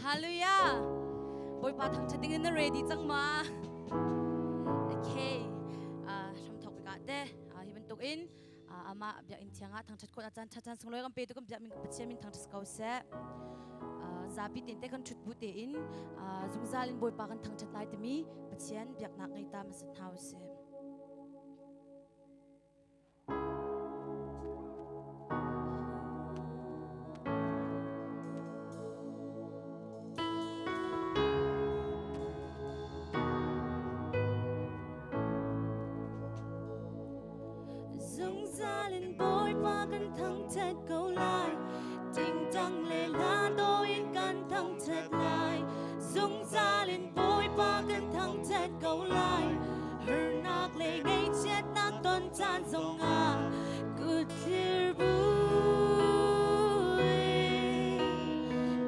Hallelujah. Bawipa thangṭhat ding in na ready cang ma? Okay. Hramthok bikah te hi bantuk in amah biakinn thiang ah thangṭhat khawh caan ṭha caan sunglawi kan pe tu kan biak min Pathian min thangṭhat ko seh. Zapi ten te kan ṭhut bu tein zungzal in Bawipa kan thangṭhat lai timi Pathian biaknak ngei ta hmasa hna usih. Zungzal in Bawipa kan thangṭhat ko lai Tingtang le hla dawh in kan thangṭhat lai Zungzal in Bawipa kan thangṭhat ko lai Harnak le ngaihchiatnak ton caan zongah kut thlir buin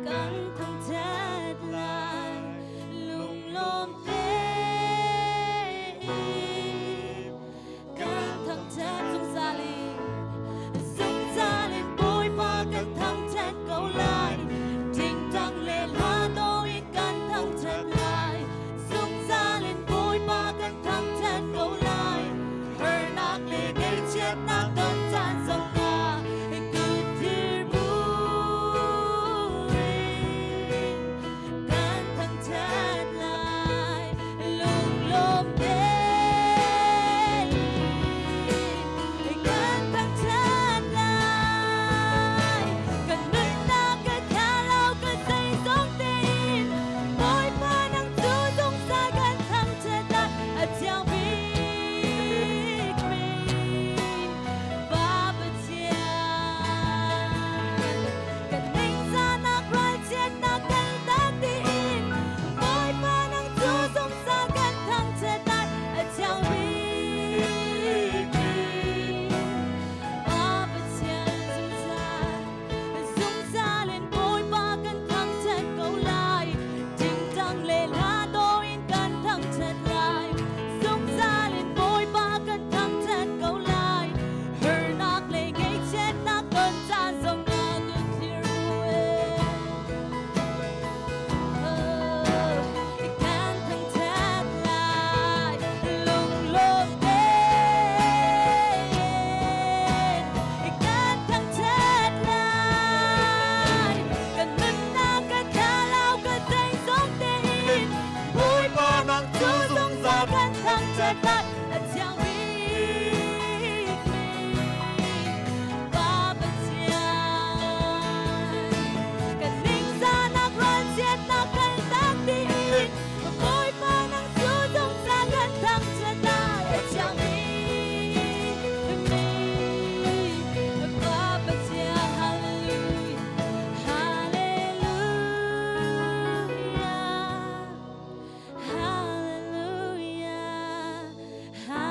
kan thangṭhat lai Lunglawm tein kan thangṭhat zungzal in zungzal in Bawipa kan thangṭhat ko lai Tingtang le hla dawh in kan thangṭhat lai Zungzal in Bawipa kan thangṭhat ko lai Harnak le ngaihchiatnak ton caan zongah kut thlir buin kan thangṭhat lai Lunglawm tein kan thangṭhat lai Kan nunnak kan thlarau kan zeizong tein Bawipa nang cu zungzal kan thangṭhat lai a thiang bikmi Pa Pathian kan ningzahnak ralchiatnak kaltak dih Bawipa nang cu zungzal kan thangṭhat lai a thiang bikmi Pa Pathian zungzal zungzal in Bawipa kan thangṭhat ko lai Tingtang le hla dawh in kan thangṭhat lai Zungzal in Bawipa kan thangṭhat ko lai Harnak le ngaihchiatnak ton caan zongah kan thlir Kan thangṭhat lai lunglawm tein kan thangṭhat lai kan nunnak kan thlarau kan zeizong tein Bawipa nang cu zungzal kan thangṭhat lai a thiang bikmi Pa Pathian kan ningzahnak ralchiatnak kaltak dih Bawipa nang cu zungzal kan thangṭhat lai a thiang bikmi Pa Pathian Hallelujah Hallelujah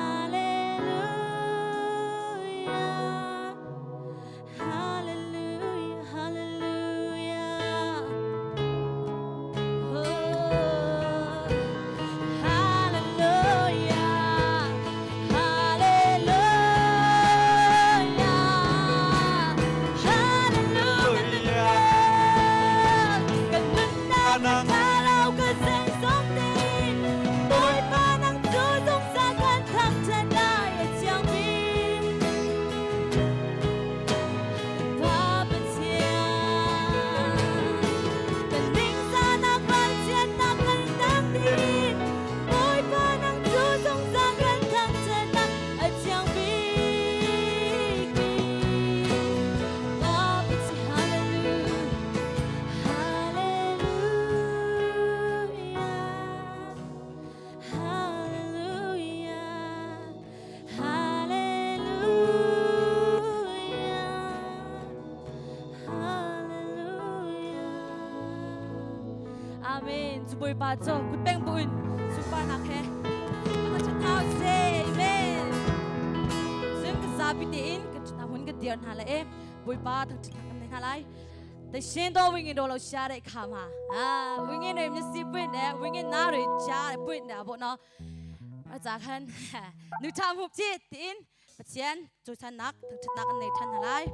Hallelujah Hallelujah Hallelujah Hallelujah Oh Hallelujah Hallelujah Hallelujah Kan nunnak kan thlarau kan zeizong tein Bawipa nang cu zungzal kan thangṭhat lai a thiang bik Pa Pathian kan ningzahnak ralchiatnak kan tak dih Bawipa nang cu zungzal kan thangṭhat lai a thiang bikmi Pa Pathian Hallelujah Hallelujah Hallelujah Hallelujah Hallelujah Amen Cu Bawipa cu kutbeng buin sunparnak he a ka ṭhat se Amen Cun kan zapi tein kan ṭhat hun kan dir hna le e Bawipa thangṭhatnak kan nei hna lai တရှင်တော်ဝိငင်တော်လို့ရှားတဲ့အခါမှာအာဝိငင်တွေမျက်စိပွင့်တယ်ဝိငင်နားတွေကြားတယ်ပွင့်တယ်ပေါ့နော်အကြခန်းနုထမှုဖြစ်တင်ပချန်ကျူချန်နက်ထထနက်နေထန်လိုက်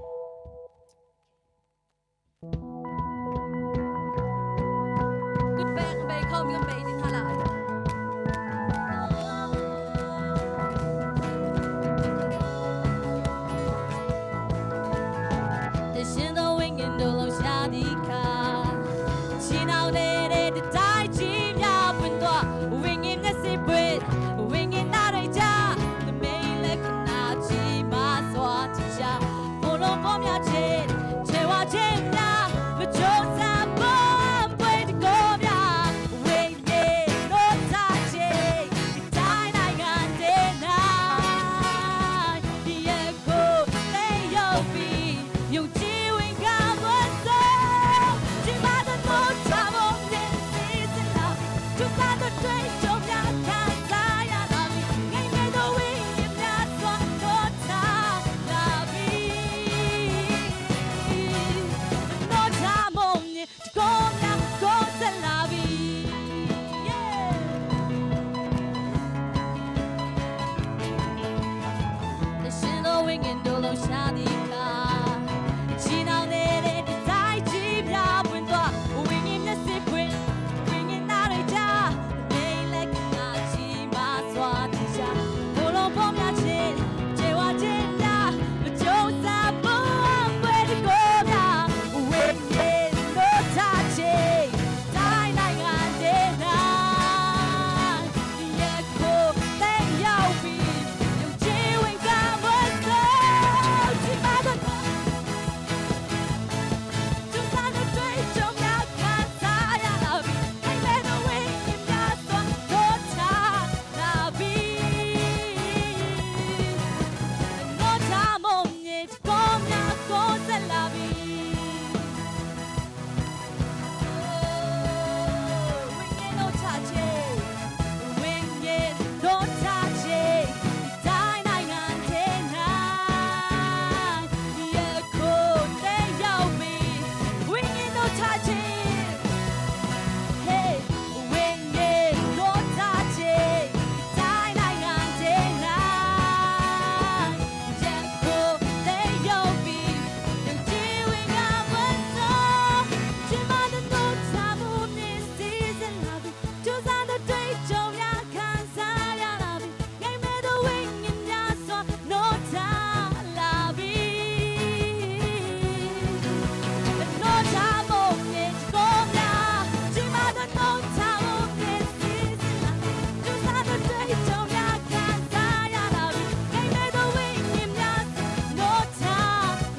Kho mi kan pe ti hna lai. ရှင်သောဝိညာဉ်တို့လုံးရှာသည်ခါချီနှောင်နေတဲ့တိုင်းကြီးများပွင့်သွားဝိညာဉ်မျက်စိပွင့်ဝိညာဉ်နာတွေကြသမိန်လက္ခဏာကြီးမစွာတရှာဘုံလုံးပေါ်များချင်းချေဝချင်းများမကြိုးစားပေါ်ပွင့်ကိုများဝိညာဉ်တို့သာချင်းဒီတိုင်းနိုင်ငံတဲ့နိုင်ယခုသိရောက်ပြီးယုံကြည်ဝင်ကမစောဒီမှာတော့ချဖို့နေစီစလာကျူစားတဲ့တွေ့ကြုံများခံစားရလာပြီငိမ့်မဲ့တော့ဝိညာဉ်များစွာတော့ချလာပြီတော့ချမုံနေတကောများကိုစလာပြီ Yeah ရှင်တော်ဝိညာဉ်တို့လုံးရှာသည်ခါချီနှောင်နေတဲ့တိုင်းကြီးများပွင့်သွားဝိညာဉ်မျက်စိပွင့်ဝိညာဉ်နာတွေကြားနေလက်ကနာချီမစွာတရှာဘုလုံးပေါ်များချင်းခြေဝချင်းများမကြုံစားဖို့ွယ်တကောများဝိညာဉ်တို့ချချင်းတိုင်းနိုင်ငံတဲ့နိုင်ယခုတဲ့ရောက်ပြီယုံကြည်ဝင်ကမစောချီမတဲ့ 就算的追求要看啥呀老比，还没能为你打算多差那比。我差梦你公呀公在那比。ဝိညာဉ်တို့ချချေတိုင်းနိုင်ငံတဲ့နိုင်ယခုတဲ့ရောက်ပြီဝိညာဉ်တို့ချချေ Hey ဝိညာဉ်တို့ချချေတိုင်းနိုင်ငံတဲ့နိုင်ယခုတဲ့ရောက်ပြီယုံကြည်ဝင်ကမစောချင်မတဲ့တို့ချမှုမြင်စီစဉ်လာပြီကျူစားတဲ့တွေ့ကြုံရခံစားရလာပြီငိမ့်မဲ့တဲ့ဝိညာဉ်များစွာနိုးချလာပြီနိုးချဖို့မြေကိုများချင်မတဲ့နိုးချဖို့မြင်စီစဉ်လာကျူစားတဲ့တွေ့ကြုံရခံစားရလာပြီငိမ့်မဲ့တဲ့ဝိညာဉ်များနိုးချ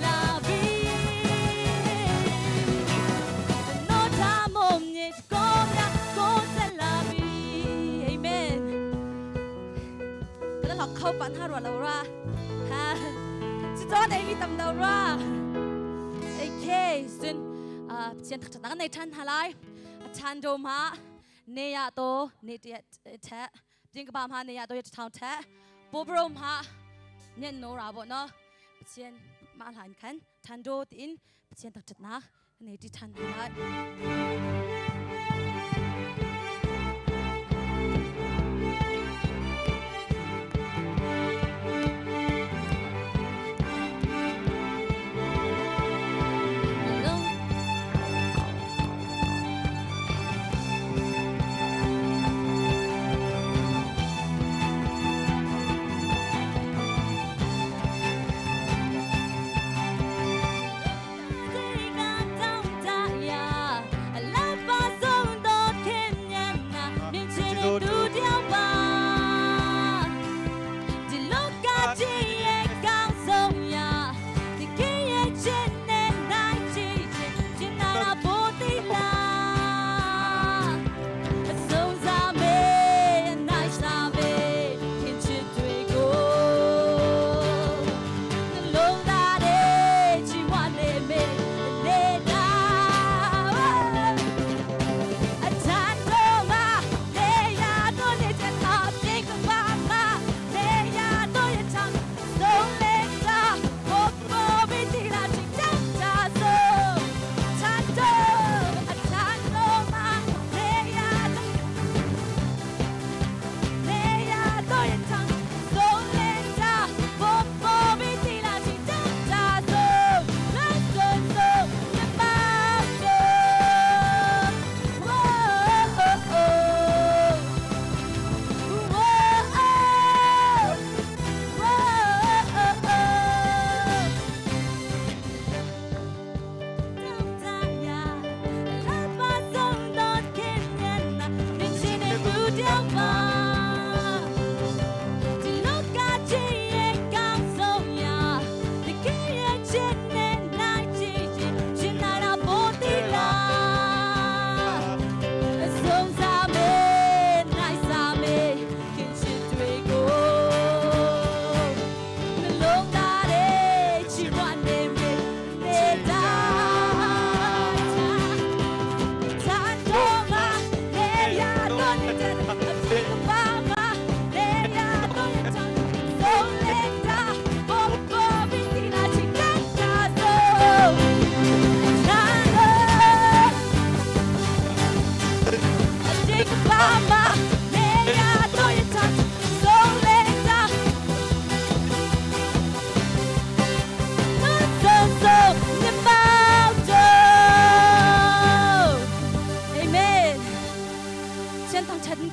လာပြီ No time on it, go go labi. Amen. ก็แล้วเข้าปันหารวเราละฮะสุดยอดไอ้มีตำดาวละโอเคซึ่งอ่าเชียนถักนักในท่านฮาไลท่านโดมาเนียโตเนียแท้จิงกบามฮาเนียโตยทาวแท้ปูบรมฮะเนี่ยโนราบเนาะเชียนมาหลานขันท่านโดตินเชียนถักนักในที่ท่านฮาไล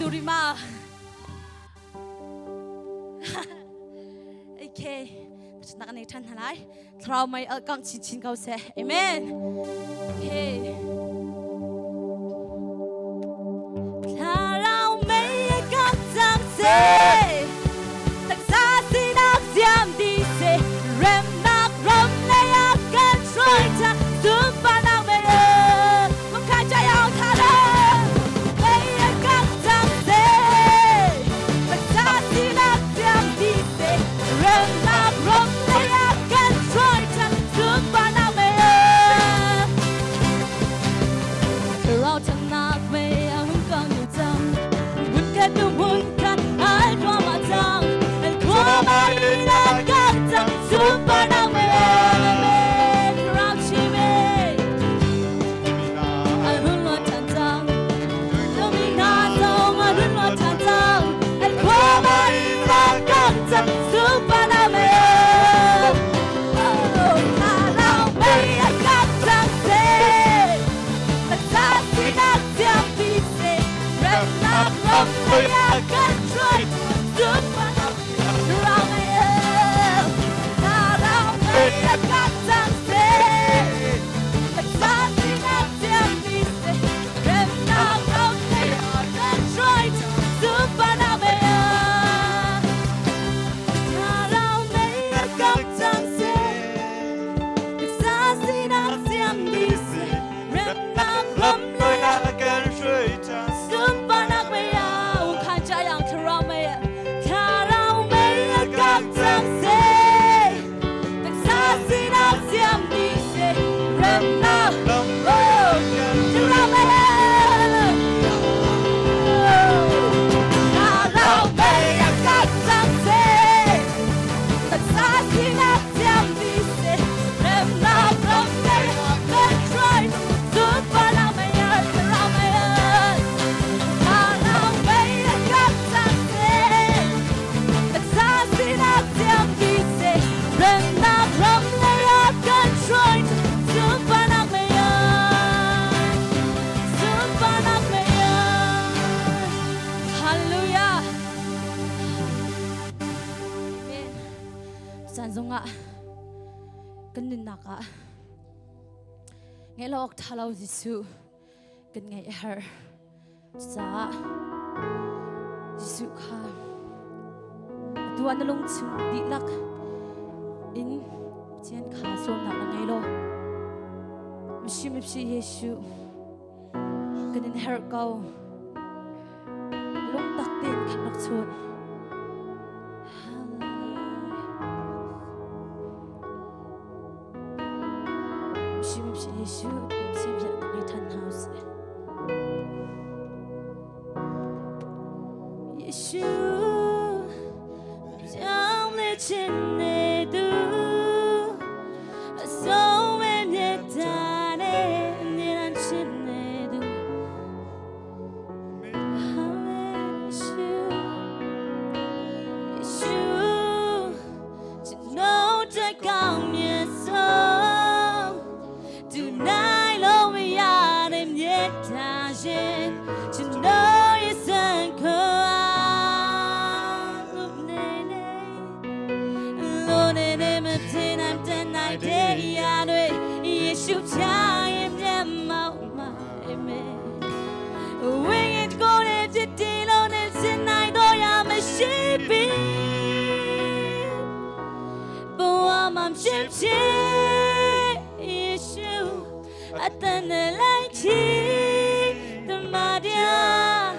tu rih ma? Okay. Nak nei ṭhan hna lai. Thlarau mei al kang chinchin ko seh. Amen. Okay. Thlarau mei a kang cang seh. Taksa sinak siam di seh. Remnak ram lei a kan hruai ta. Sunparnak mei Mungkai jaya thlarau mei a kang cang seh. Taksa sinak siam di seh. Remnak ram lei a kan hruai ta. Sunparnak mei Thlarau ṭhatnak mei a hung kang nu cang. Hmun khat nu hmun khat ai khuam ah cang. An khuam ah in a kang cang. Sunparnak mei Thlarau chi mei a hun luan ṭhan cang. Zomi hna zong a hun luan ṭhan cang. An khuam ah in a kang cang. Sunparnak mei Oh, thlarau mei a kang cang seh. Taksa sinak tiangpi seh. Remnak ram lei ah kan hruai. Sunparnak ram mei Thlarau mei a kang cang seh. Taksa sinak tiangpi seh. Remnak ram lei ah kan hruai. Sunparnak mei Thlarau mei a kang cang seh. Taksa sinak tiangpi seh. Remnak ram lei ah kan hruai cang. Sunparnak mei ah khan jayang thlarau mei thlarau mei a kang cang seh. Taksa sinak siam di seh. Remnak Ram lei ah kan thlarau mei thlarau mei a kang cang seh. Taksa sinak siam di seh. Remnak ram lei ah kan hruai. Sunparnak mei ah thlarau mei thlarau mei a kang cang seh. Taksa sinak siam di seh. Remnak ram lei ah kan hruai. Sunparnak mei ah sunparnak mei ah Hallelujah. Amen. Caan zongah kan nunnak ah ngeih lo awk ṭha lo Jesuh kan ngeih a herh. Cucaah Jesuh kha atu ah na lungchung dihlak in Pathian kha sawmnak na ngei law misi misi Jesuh kan in herh ko. Lungtak tein khan rak chun. Hallelujah. Misi misi Jesuh misi misi ngei than house. Yeshua, 将来亲的度，所谓的大的，你让亲的度。Yeshua, Yeshua, ကျွန်ုပ်တို့ကောင်းမြတ်ဆုံးသူနိုင်လို့မရတဲ့မေတ္တာရှင်ကျွန်တော်ရဲ့စံခေါ်အားလို့နေနေလို့နေနေမဖြစ်နိုင်တဲ့နိုင်တဲ့အရာတွေယေရှုဖျားရဲ့မျက်မှောက်မှာ Amen ဝိညာဉ်ကိုယ်နဲ့ဖြစ်တည်လို့နေစင်နိုင်တော့ရမရှိပြီဘဝမှာဖြစ်ဖြစ်ယေရှုအတန်နဲ့လိုက်ချီတမတရား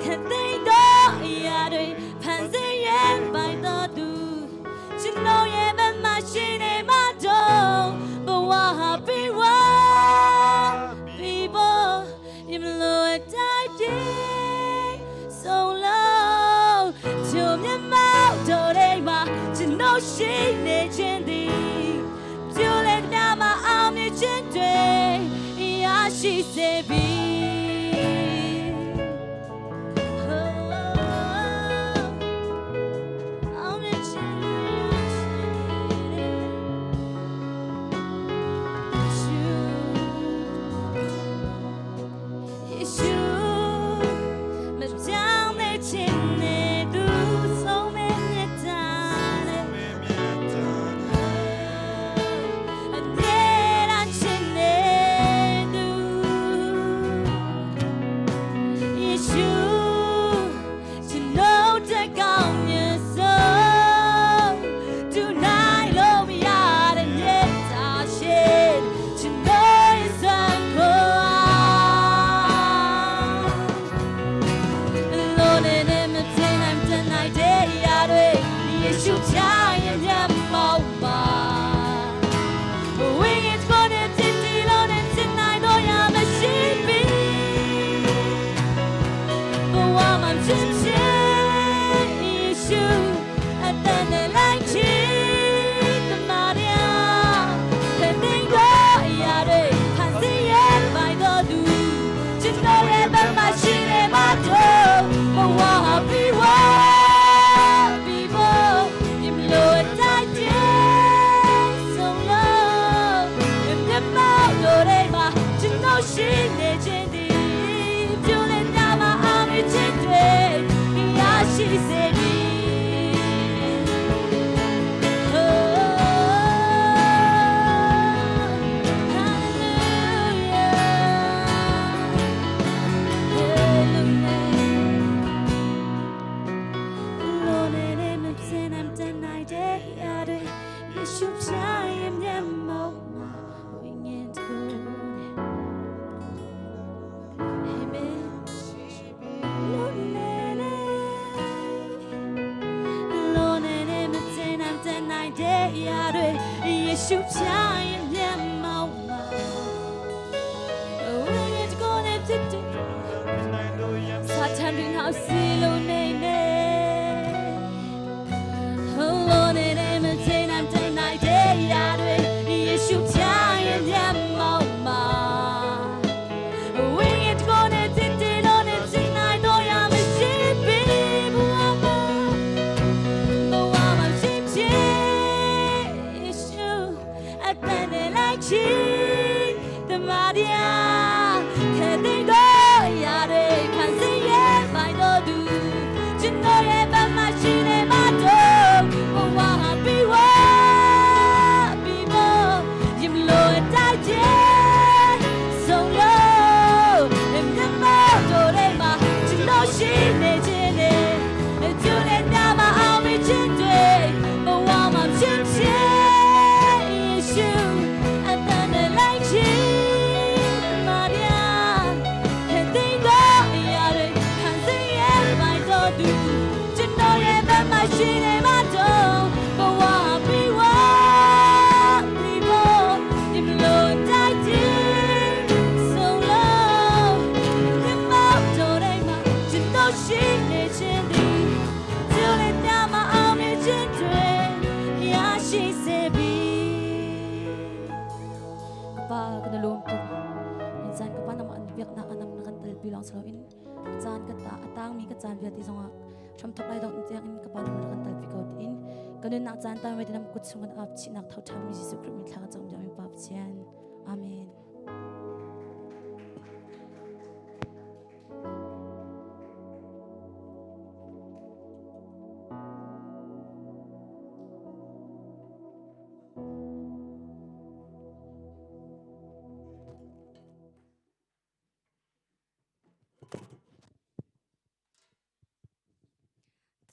ခတ်သိမ်းတော့အရာတွေဖန်ဆင်းရဲ့ပိုင်တော်သူကျွန်တော်ရဲ့ဘက်မှာရှိနေမှာတော့ဘဝဟာပြီးဝပြီးပေါ်ရင်မလို့အတိုင်းပြေဆုံးလို့သူမျက်မှောက်တော်တဲ့မှာကျွန်တော်ရှိနေခြင်းသည်ပြိုလဲမြမှာအောင်မြင်ခြင်းတွေရရှိစေပြီ အောင်မြင်ခြင်းတွေရရှိစေ ယေရှုမပြော Amen.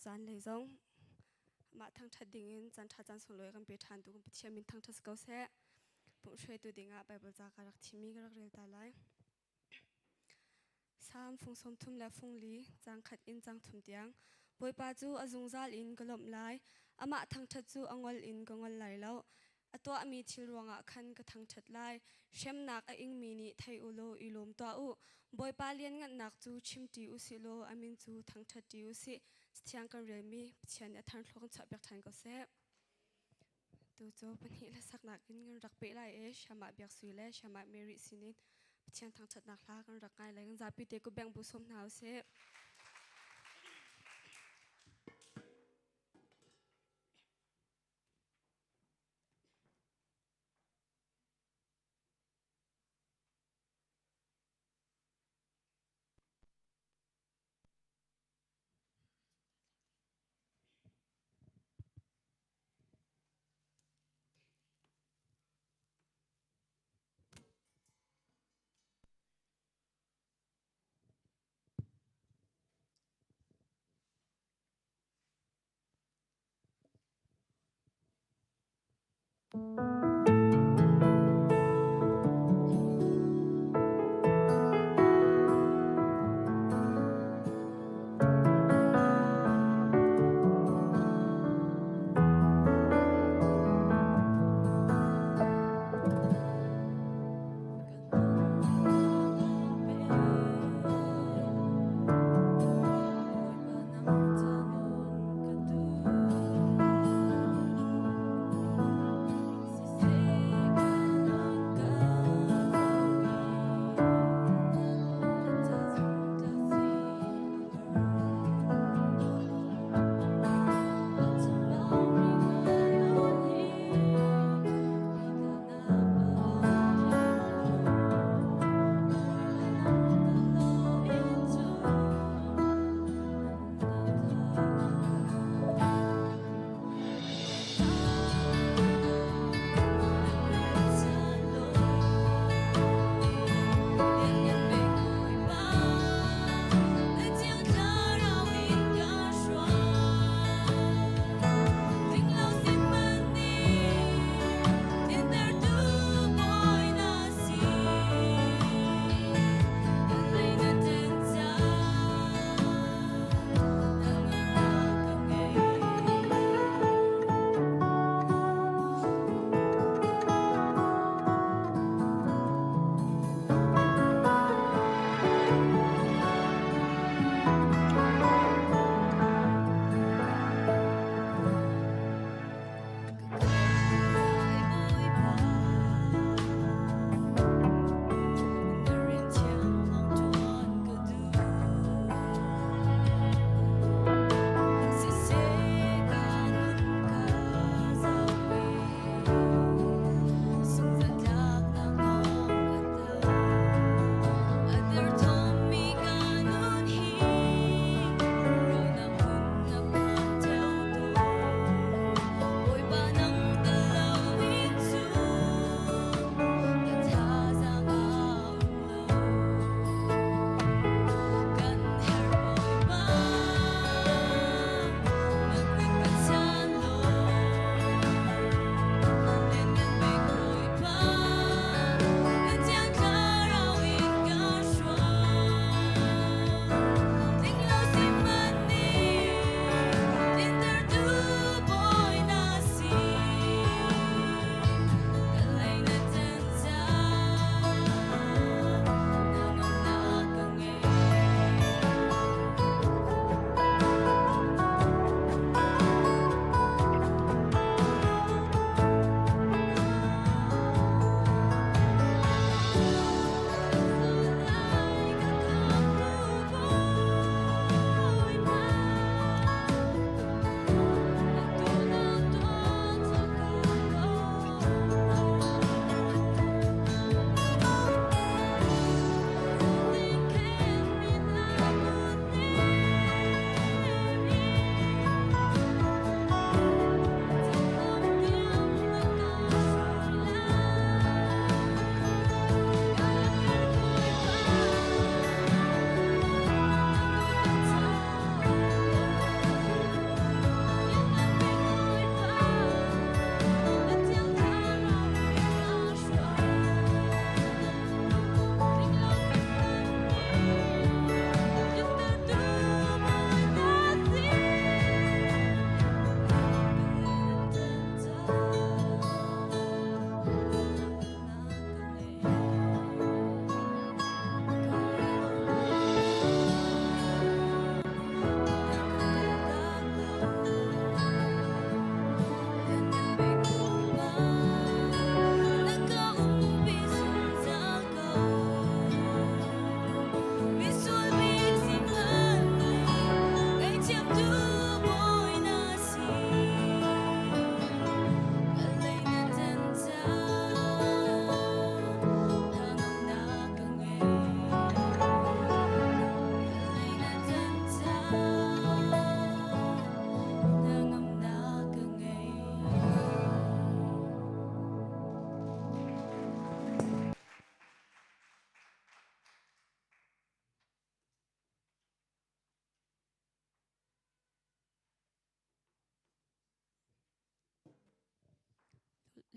Zanlei zong mah thangṭhat dingin caan ṭha caan sunglawi kan pe ṭhan tu kan Pathian min thangṭhat si ko seh. Pumh hruaitu dingah Bible ca ka rak thimmi ka rak rel ta lai. Salm fung sawm thum le fung li caang khat in caang thum tiang. Bawipa cu a zungzal in ka lawmh lai. Amah thangṭhat cu a ngol in ka ngol lai lo. A tuahmi thil ruangah khan ka thangṭhat lai. Hremnak a ingmi nih thei u law i lawm tuah u. Bawipa lianngannak cu chimṭi u sih law a min cu thangṭhatṭi u sih. Cathiang kan relmi Pathian nih a tharthluak in chuahpiak ṭhan ko seh. Tu cu pahnih hlasaknak in kan rak peh lai i Shamah Biak Sui le Shamah Mary sinin Pathian thangṭhatnak hla kan rak ngai lai. Kan zapi te kut beng bu sawm hna u sih.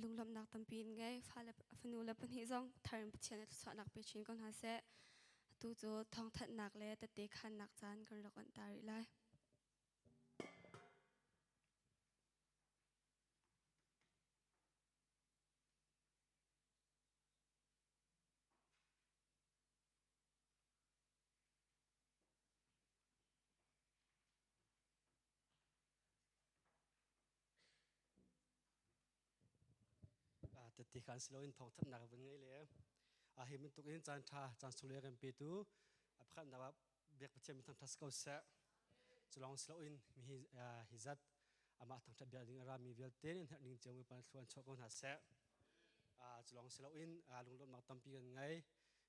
Lunglawmhnak tampi in ngei. Fale fanu le pahnih zong thar in Pathian nih thluachuahnak pe chin ko hna seh. Atu cu thawngthanhnak le tette khannak caan kan rak onh ta rih lai. Tette khan si loin thawngthanhnak vun ngei le a hi bantuk in caan ṭha caan sunglawi kan petu a pakhatnak ah biak Pathian mi thangṭhat si ko seh. Culawng si loin mi hi zat amah thangṭhat bia ding a rami vialte nih herh ning cio mi pan thluan chuah ko hna seh. Culawng si loin lunglawmhnak tampi kan ngei.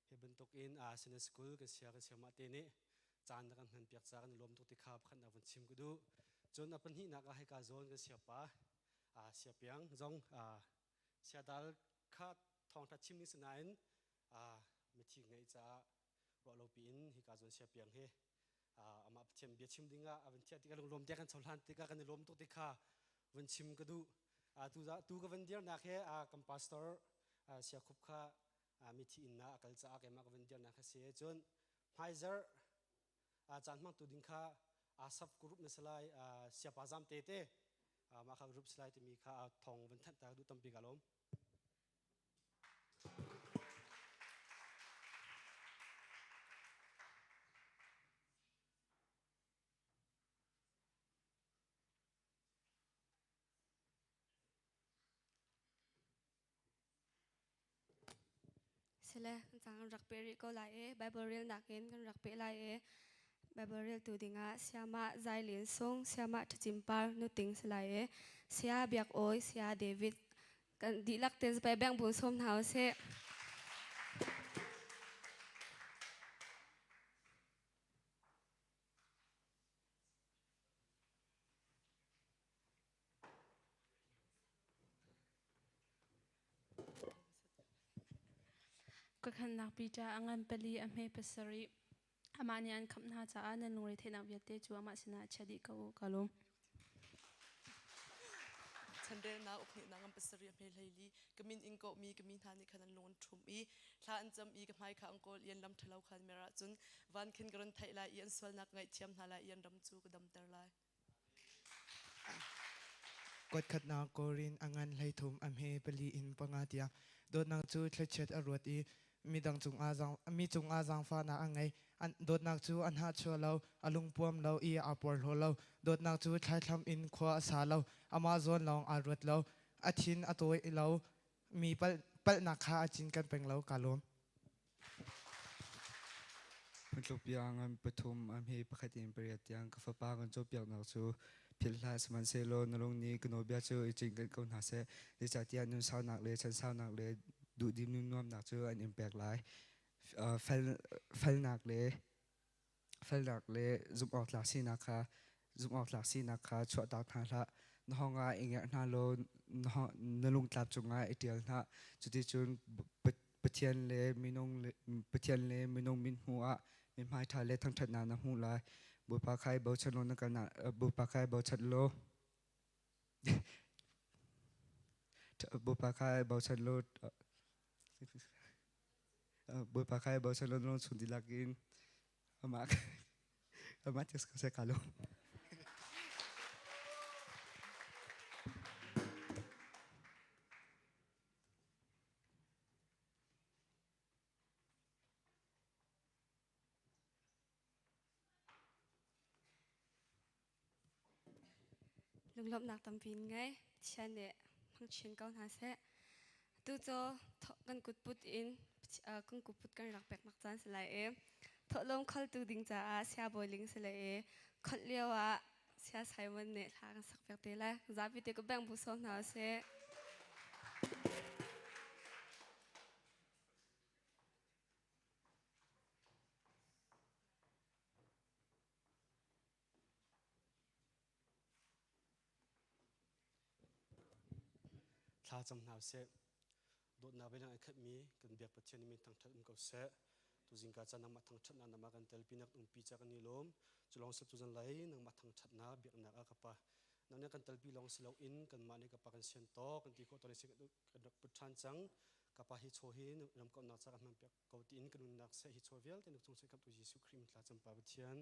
Hi bantuk in Sunday School kan sia kan siangmah te nih caan na kan hman piak ca kan i lawm tuk ti kha pakhatnak vun chim ka duh. Cun a pahnihnak ah hika zawn kan siapa siapiang zong siadal kha thawngṭha chim ding si nain mithi ngeih caah ruah lo piin hika zawn siapiang hi amah Pathian bia chim ding ah a van thiah tikah lunglawm te kan cohlan tikah kan i lawm tuk ti kha vun chim ka duh. Tu ka van dirnak he kan pastor siakhup kha mithi inn ah a kal caah keimah ka van dirnak kha si. Cun hmaizarh caan hmangtu ding kha sub group na si lai siapa zam te te mah kha group si lai timi kha thong van thanh ta duh tampi ka lawm. Sile kan cang kan rak peh rih ko lai i Bible relnak in kan rak peh lai i Bible reltu dingah Siamah Zai Lin Sung, Siamah Ṭhacim Par nuting si lai i Saya Biak Awi, Saya David kan dihlak tein zapai beng bu sawm hna usih. Kakhannak Peter a ngan pali a hme pasarih. Amah nih an khamh hna caah nan lungre theihnak vialte cu amah sinah chia dih ko u ka lung. Chanrelnak ukhnihnak ngan pasarih a hme hleili ka min in kawhmi ka mi hna nih khan an lung an ṭhum i thla an cam i ka hmai kha an kawl i an lam ṭhalo kha an mer ahcun van khin ka run theih lai i an sualnak ka ngaihthiam hna lai i an ram cu ka damter lai. Kuatkhatnak Korin a ngan 13 a hme pali in panga tiang dawtnak cu thlachiat a ruat i midang cungah zaang mi cungah zaangfahnak a ngei. An dawtnak cu a hnahchuah lo, a lungpuam lo i aa porhlaw lo. Dawtnak cu thlaithlam in khua a sa lo, amah zawn lawng aa ruat lo, a thin a tawi lo, mi palhnak kha a cinken peng lo. Kaa lawm. Phungthluk bia ngan pathum a hme pakhat in pariat tiang ka fapa kan cawnpiaknak cu philh hlah sihmanhsehlaw na lung nih ka nawlbia cu i cinken ko hna seh. Zeicahtiah nun saunak le chan saunak le duhdim nun nuamnak cu an in pek lai. Felnak le felnak le zumhawktlak sinak kha zumhawktlak sinak kha chuahtak hna hlah. Na hawng ah i ngerh hna law na lungtlap cungah i ṭial hna. Cuticun Pathian le minung le Pathian le minung min hmuh ah mithmai ṭha le thangṭhatnak na hmuh lai. Bawipa kha i bochan law na kalnak Bawipa kha i bochan law Bawipa kha i bochan law Bawipa kha i bochan law na lung chung dihlak in amah amah tis ko seh ka lung. Lunglawmhnak tampi in ngei. Pathian nih hmang chin ko hna seh. Atu cu kan kutput in kan kutput kan rak peknak caan si lai i thawhlawm kholtu ding caah siabawi ling si lai i kholh lio ah Sia Simon nih hla kan sak piak te lai. Zapi te ka beng bu sawm hna usih. Thla cam hna usih. Dawtnak bialang ai khatmi kan biak Pathian min thangṭhat um ko seh. Tuzingka caan nangmah thangṭhatnak nangmah kan telpi nak umpi ca kan i lawm. Cu lawng sep tu zan lai nangmah thangṭhatnak biaknak ah ka pa. Nang nih kan telpi lawng si loin kanmah nih ka pa kan sian tawk kan ti khawh tawn i kan rak put ṭhan cang. Ka pa hi chaw hi ramkomhnak ca ka hmanpiak ko tiin ka nunnak seh hi chaw vialte na cung seh khamtu Jesuh Khrih min thlacam Pa Pathian.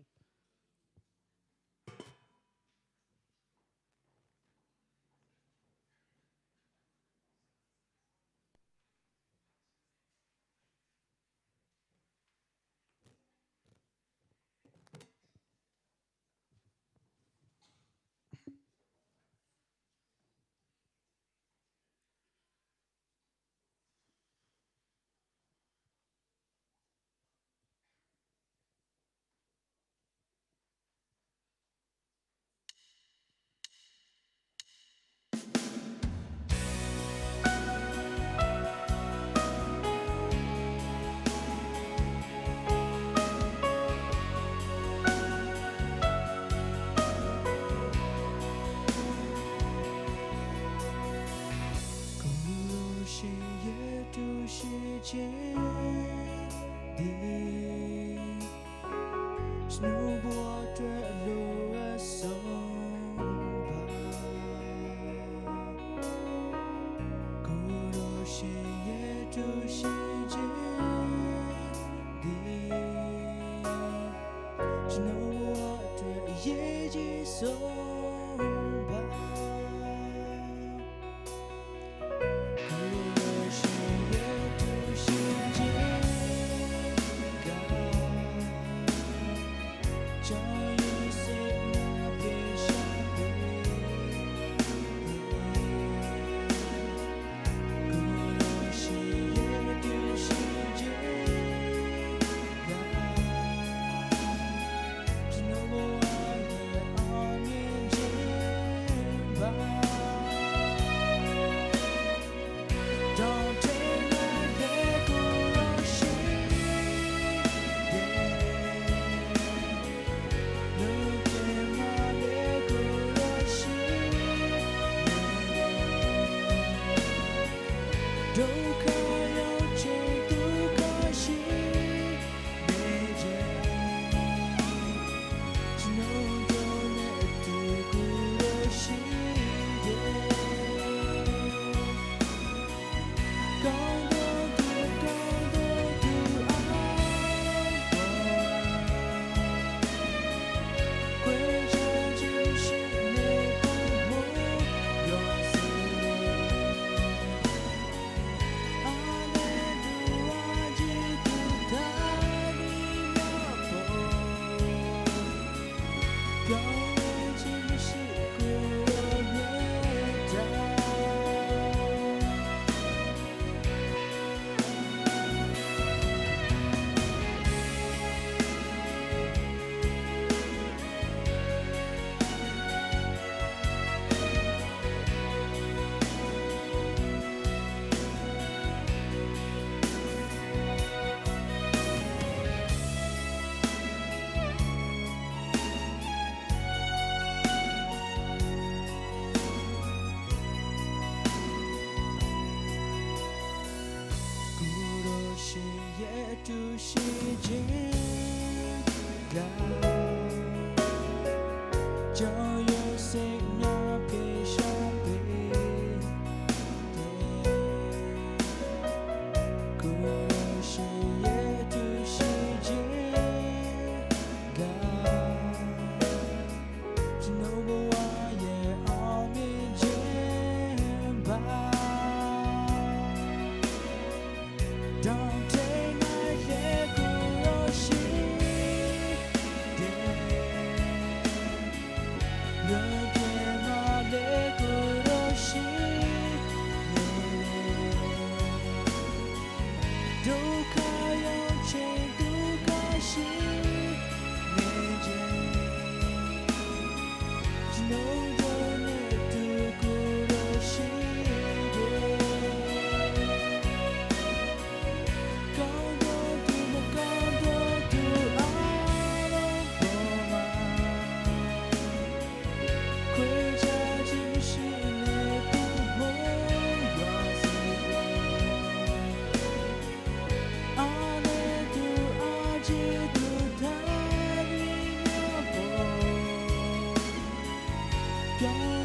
Go.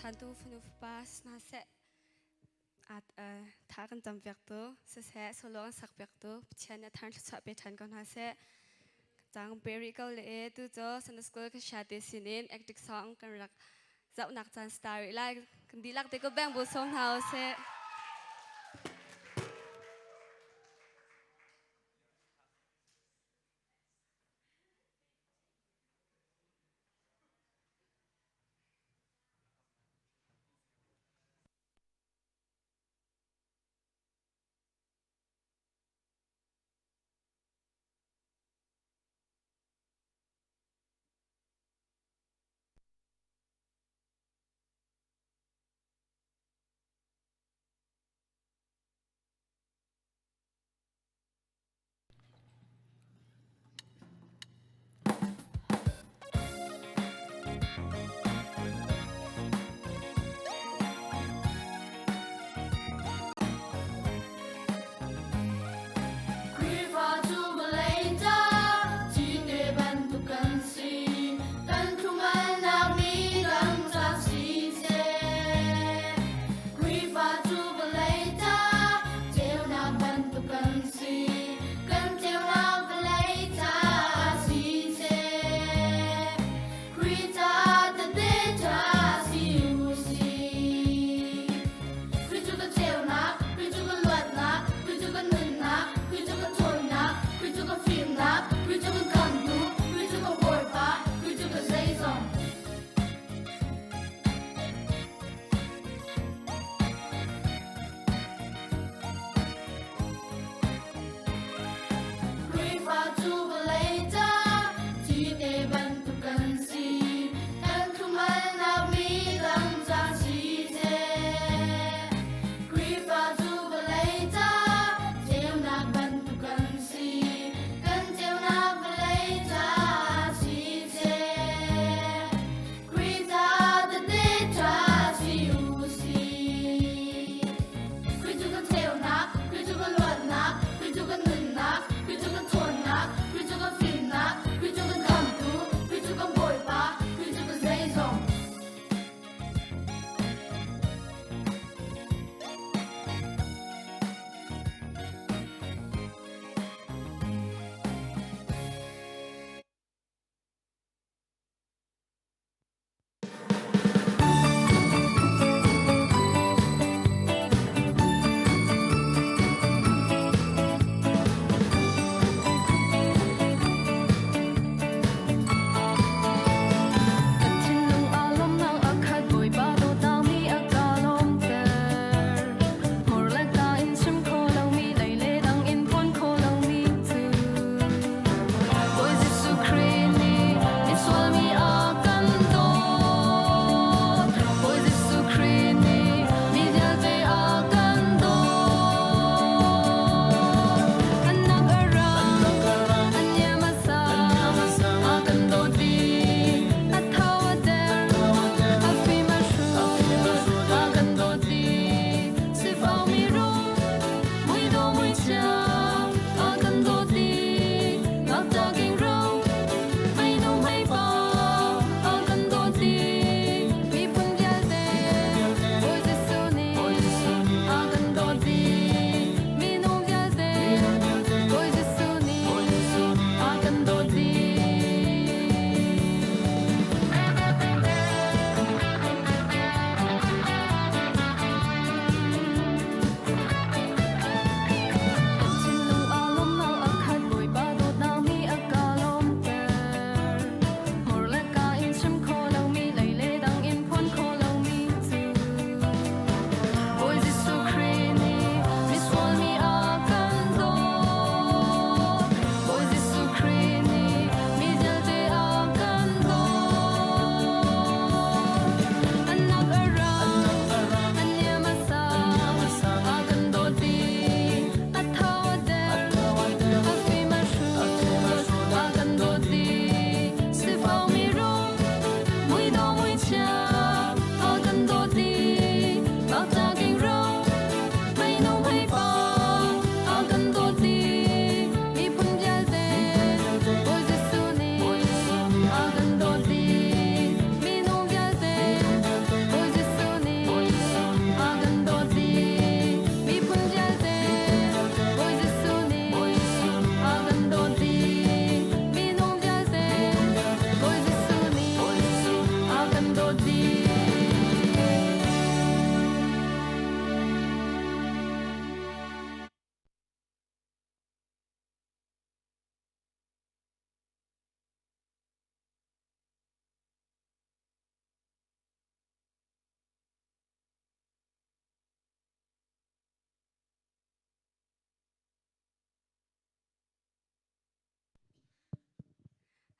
ṭhantu fanu fapa si hna seh tha kan cam piaktu siseh solo kan sak piaktu Pathian nih a thar thluachuah pe ṭhan ko hna seh. Cang pe rih ko le e tu cu Sunday School ka sia te sinin actic song kan rak zohnak caan star rih lai kan dihlak te ko beng bu sawm hna usih.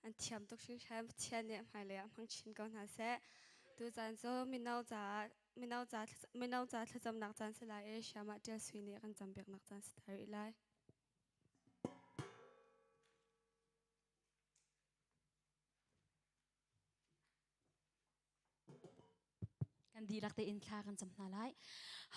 An thiam tuk hringhran. Pathian nih hmailei ah hmang chin ko hna seh. Tuzaan cu mino caah mino ca mino ca thlacamnak caan si lai i Siamah Ṭial Sui nih a kan campiaknak caan si ta rih lai. Kan dihlak tein thla kan cam hna lai.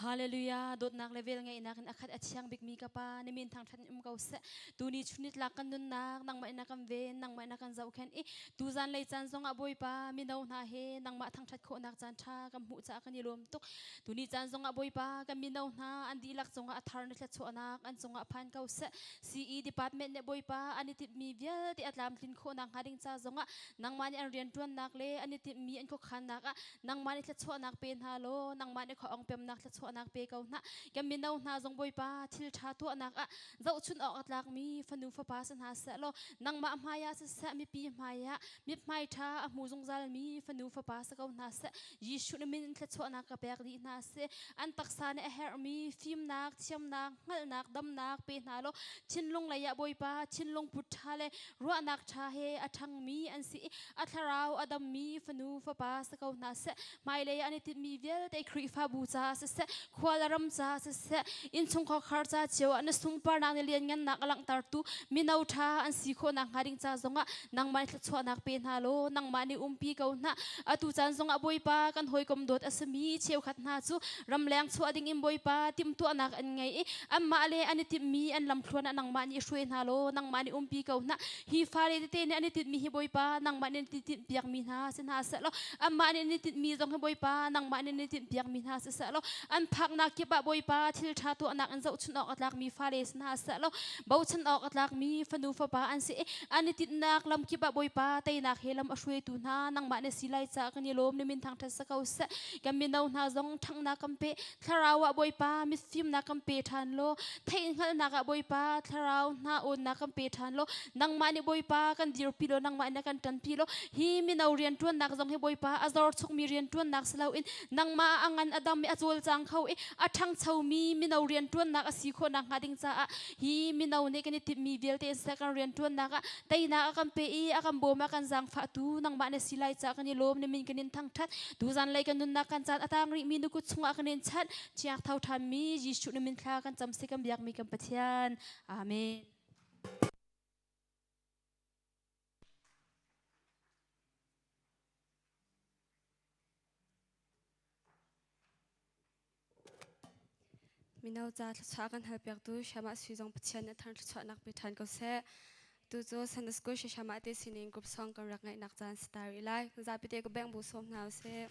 Hallelujah. Dawtnak le vel ngeihnak in a khat a thiang bikmi ka Pa, na min thangṭhat in um ko seh. Tuni chunitlak kan nunnak nangmah in a kan ven, nangmah in a kan zohkhenh i tuzan lei caan zongah Bawipa mino hna he nangmah thangṭhat khawhnak caan ṭha kan hmuh caah kan i lawm tuk. Tuni caan zongah Bawipa kan mino hna an dihlak cungah a thar na thluachuahnak an cungah phan ko seh. CE department nih Bawipa an i timhmi vialte a tlamtlin khawhnak hnga ding ca zongah nangmah nih an rianṭuannak le an i timhmi an khuakhannak ah nangmah nih thluachuahnak pe hna law nangmah nih khuaong pemnak thluachuahnak pe ko hna. Kan mino hna zong Bawipa thil ṭha tuahnak ah zohchun awk a tlakmi fanu fapa si hna seh law nangmah hmaiah siseh mipi hmaiah mithmai ṭha a hmu zungzalmi fanu fapa si ko hna seh. Jesuh na min in thluachuahnak ka pek dih hna seh. An taksa nih a herhmi fimnak, thiamnak, hngalhnak, damnak pe hna law thinlung lei ah Bawipa thinlung put ṭha le ruahnak ṭha he a ṭhangmi an si i a thlarau a dammi fanu fapa si ko hna seh. Hmailei an i tinhmi vialte Khrihfabu caah siseh, khua le ram caah siseh, innchungkhar khar ca cio ah na sunparnak ni lianngannak a langhtertu mino ṭha an si khawh nakhnga ding ca zongah nangmah nih thluachuahnak pe hna law nangmah nih umpi ko hna. Atu caan zongah Bawipa kan hawikom dawt a simi cheukhat hna cu ramleng chuah ding in Bawipa timhtuahnak an ngei i anmah le an i timhmi an lamthluan ah nangmah nih hruai hna law nangmah nih umpi ko hna. Hi fale tete nih an i tinhmi hi Bawipa nangmah nih an tinhpiakmi hna si hna seh law anmah nih an i tinhmi zong hi Bawipa nangmah nih an i tinhpiakmi hna si seh law an phaknak kip ah Bawipa thil ṭha tuahnak in zohchunh awk a tlakmi fale si hna seh law bochan awk a tlakmi fanu fapa an si i an i tinhnak lam kip ah Bawipa teinak he lam a hruaitu hna nangmah na si lai caah kan i lawm na min thangṭhat si ko seh. Kan mino hna zong ṭhanghnak kan pe thlarau ah Bawipa mitfimnak kan pe ṭhan law theihhngalhnak ah Bawipa thlarau hna awnnak kan pe ṭhan law nangmah nih Bawipa kan dirpi law nangmah nih kan ṭanpi law hi mino rianṭuannak zong hi Bawipa a zor chukmi rianṭuannak si loin nangmah a ngan a dam i a cawlcang kho i a ṭhangchomi mino rianṭuannak a si khawh nakhnga ding caah hi mino nih kan i timhmi vialte in seh kan rianṭuannak ah teinak a kan pe i a kan bawm a kan zaangfahtu nangmah na si lai caah kan i lawm na min kan in thangṭhat. Tuzan lei kan nunnak kan caan a tang rihmi na kut chungah kan in chanh. Thiang tho ṭhanmi Jesuh na min thla kan cam si kan biakmi kan Pathian. Amen. Mino ca thluachuah kan halpiaktu Shamah Sui zong Pathian nih thar thluachuahnak pe ṭhan ko seh. Tu cu Sunday School Shamah te sining group song kan rak ngaihnak caan si ta rih lai. Zapi te ka beng bu sawm hna usih.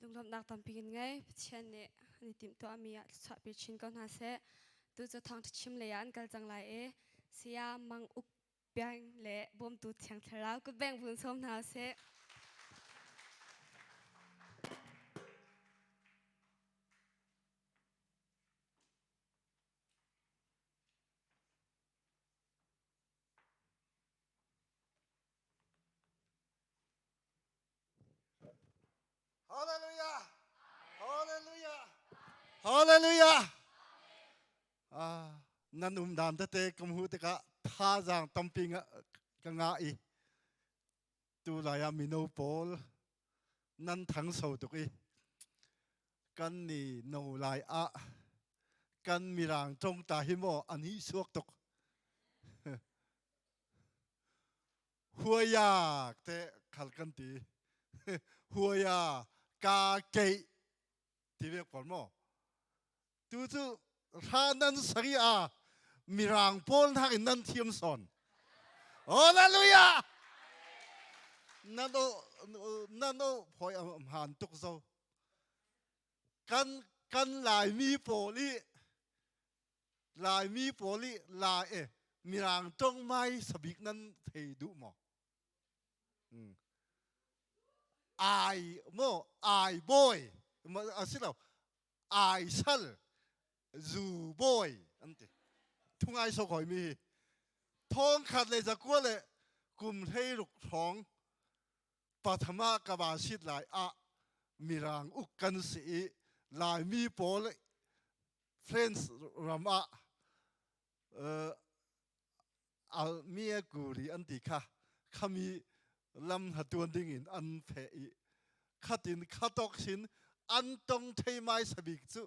Lunglawmhnak tampi kan ngei. Pathian nih an i timhtuahmi ah thluachuah pe chin ko hna seh. Tu cu thawngṭha chim lei ah an kal cang lai i Saya Mang Uk Piang le bawmtu Thiang Thlarau kutbeng vun sawm hna usih. Hallelujah! Hallelujah! Hallelujah! Ah, nan um dan tete kum hu tikah thazaang tampi ka ngah i tu lai ah mino pawl nan thangso tuk i kan ni no lai ah kan mirang tong ta hi maw an hi suak tuk Huaya te khal kan ti. Huaya ka keih ti ve pawl maw? Tu cu hra nan sari a mirang pawl hnak in nan thiam sawn. Hallelujah! Nan o nan o phoi am han tuk zo. Kan kan Laimi pawl i Laimi pawl i la e Mirang ṭong mai sabik nan thei duh maw? Hmm. Ai mo ai boy a si lo ai sal zu boy an ti thungai so khoi mi hi thong khat le zakua le kum hlei ruk hrawng pathama ka ba sit lai ah mirang uk kan si i laimi pawl France ram ah Almia Guri an ti kha khami lam hna tuan ding in an fe i khatin khatok sin an tong thei mai sabik cu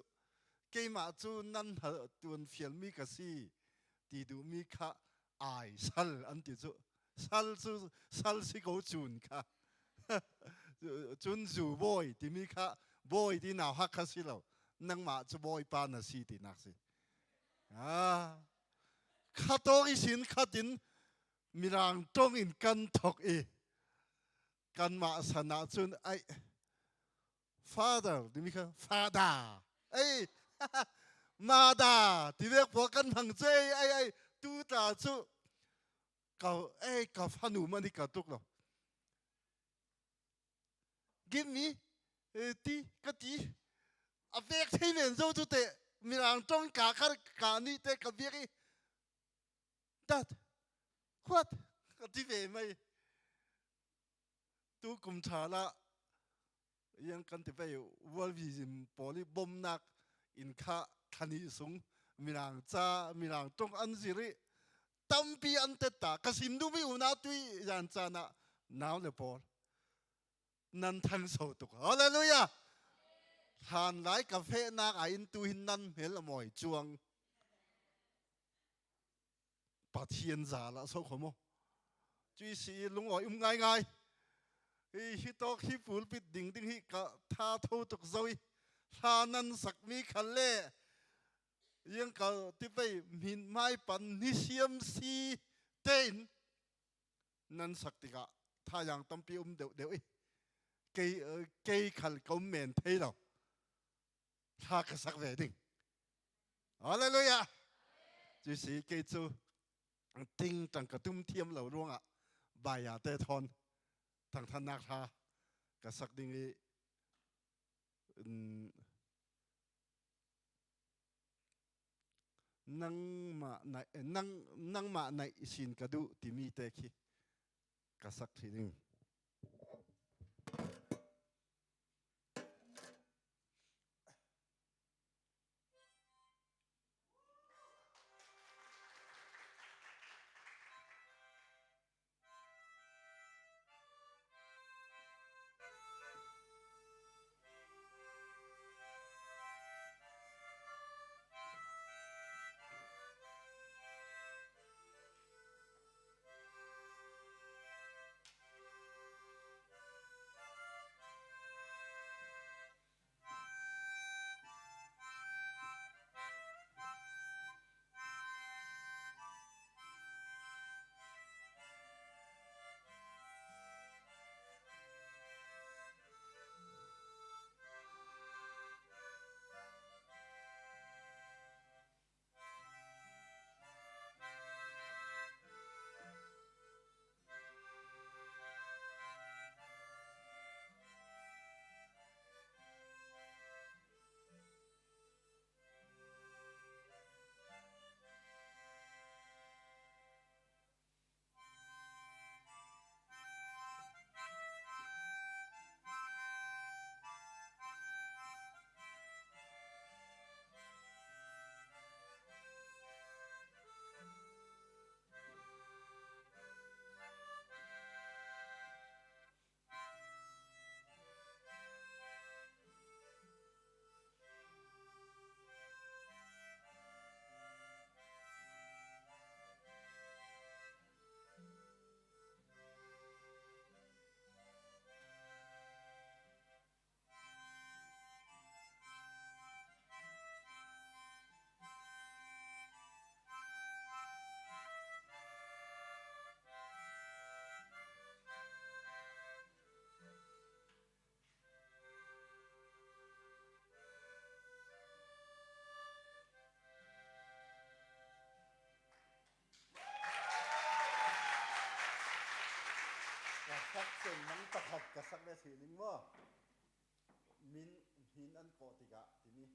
keimah cu nan hna tuan fialmi ka si ti duhmi kha ai sal an ti cu sal cu sal si ko cun kha cun zu bawi timi kha bawi ti nau hak kha si lo nangmah cu bawipa na si tinak si ah khatawng i sin khatin mirang tong in kan thok i kanmah san ah cun ai father timi kha fada ei mada ti vek pawl kan hmang che ai ai tu tla cu ka ei ka fanu man hi ka tuk lo give me ti ka ti a vek thei men zo chu te mirang tong ka kar ka ni te ka biak i that what ka ti ve mai tu kum tha la yang kan ti vei world vision pawl i bomnak in kha thlani sung mirang ca mirang tong an zir i tampi an tet ta ka sim duhmi una tui yan caan ah nau le pawl nan thangso tuk hallelujah hlan lai ka fehnak a in tu hin nan hmel a mawi chuang Pathian za la so kho mo cui si lungawi um ngai ngai hi hi tok hi pulpit ding ding hi ka tha tho tuk zoi hla nan sak mi khal le yang kal ti pei min mai pan ni siam si tein nan sak tikah thayang tampi um deuh deuh i kei kei khal kom men thei lo thla ka sak ve ding Hallelujah cu si kei cu ting tang ka tum thiam lo ruangah baya te thon thangthannak hla ka sak ding i nangmah nang nangmah naih sin ka duh timi te khi ka sak thi ding Sak sengmang pakhat ka sak ve sining maw? Min hin an kawh tikah timi.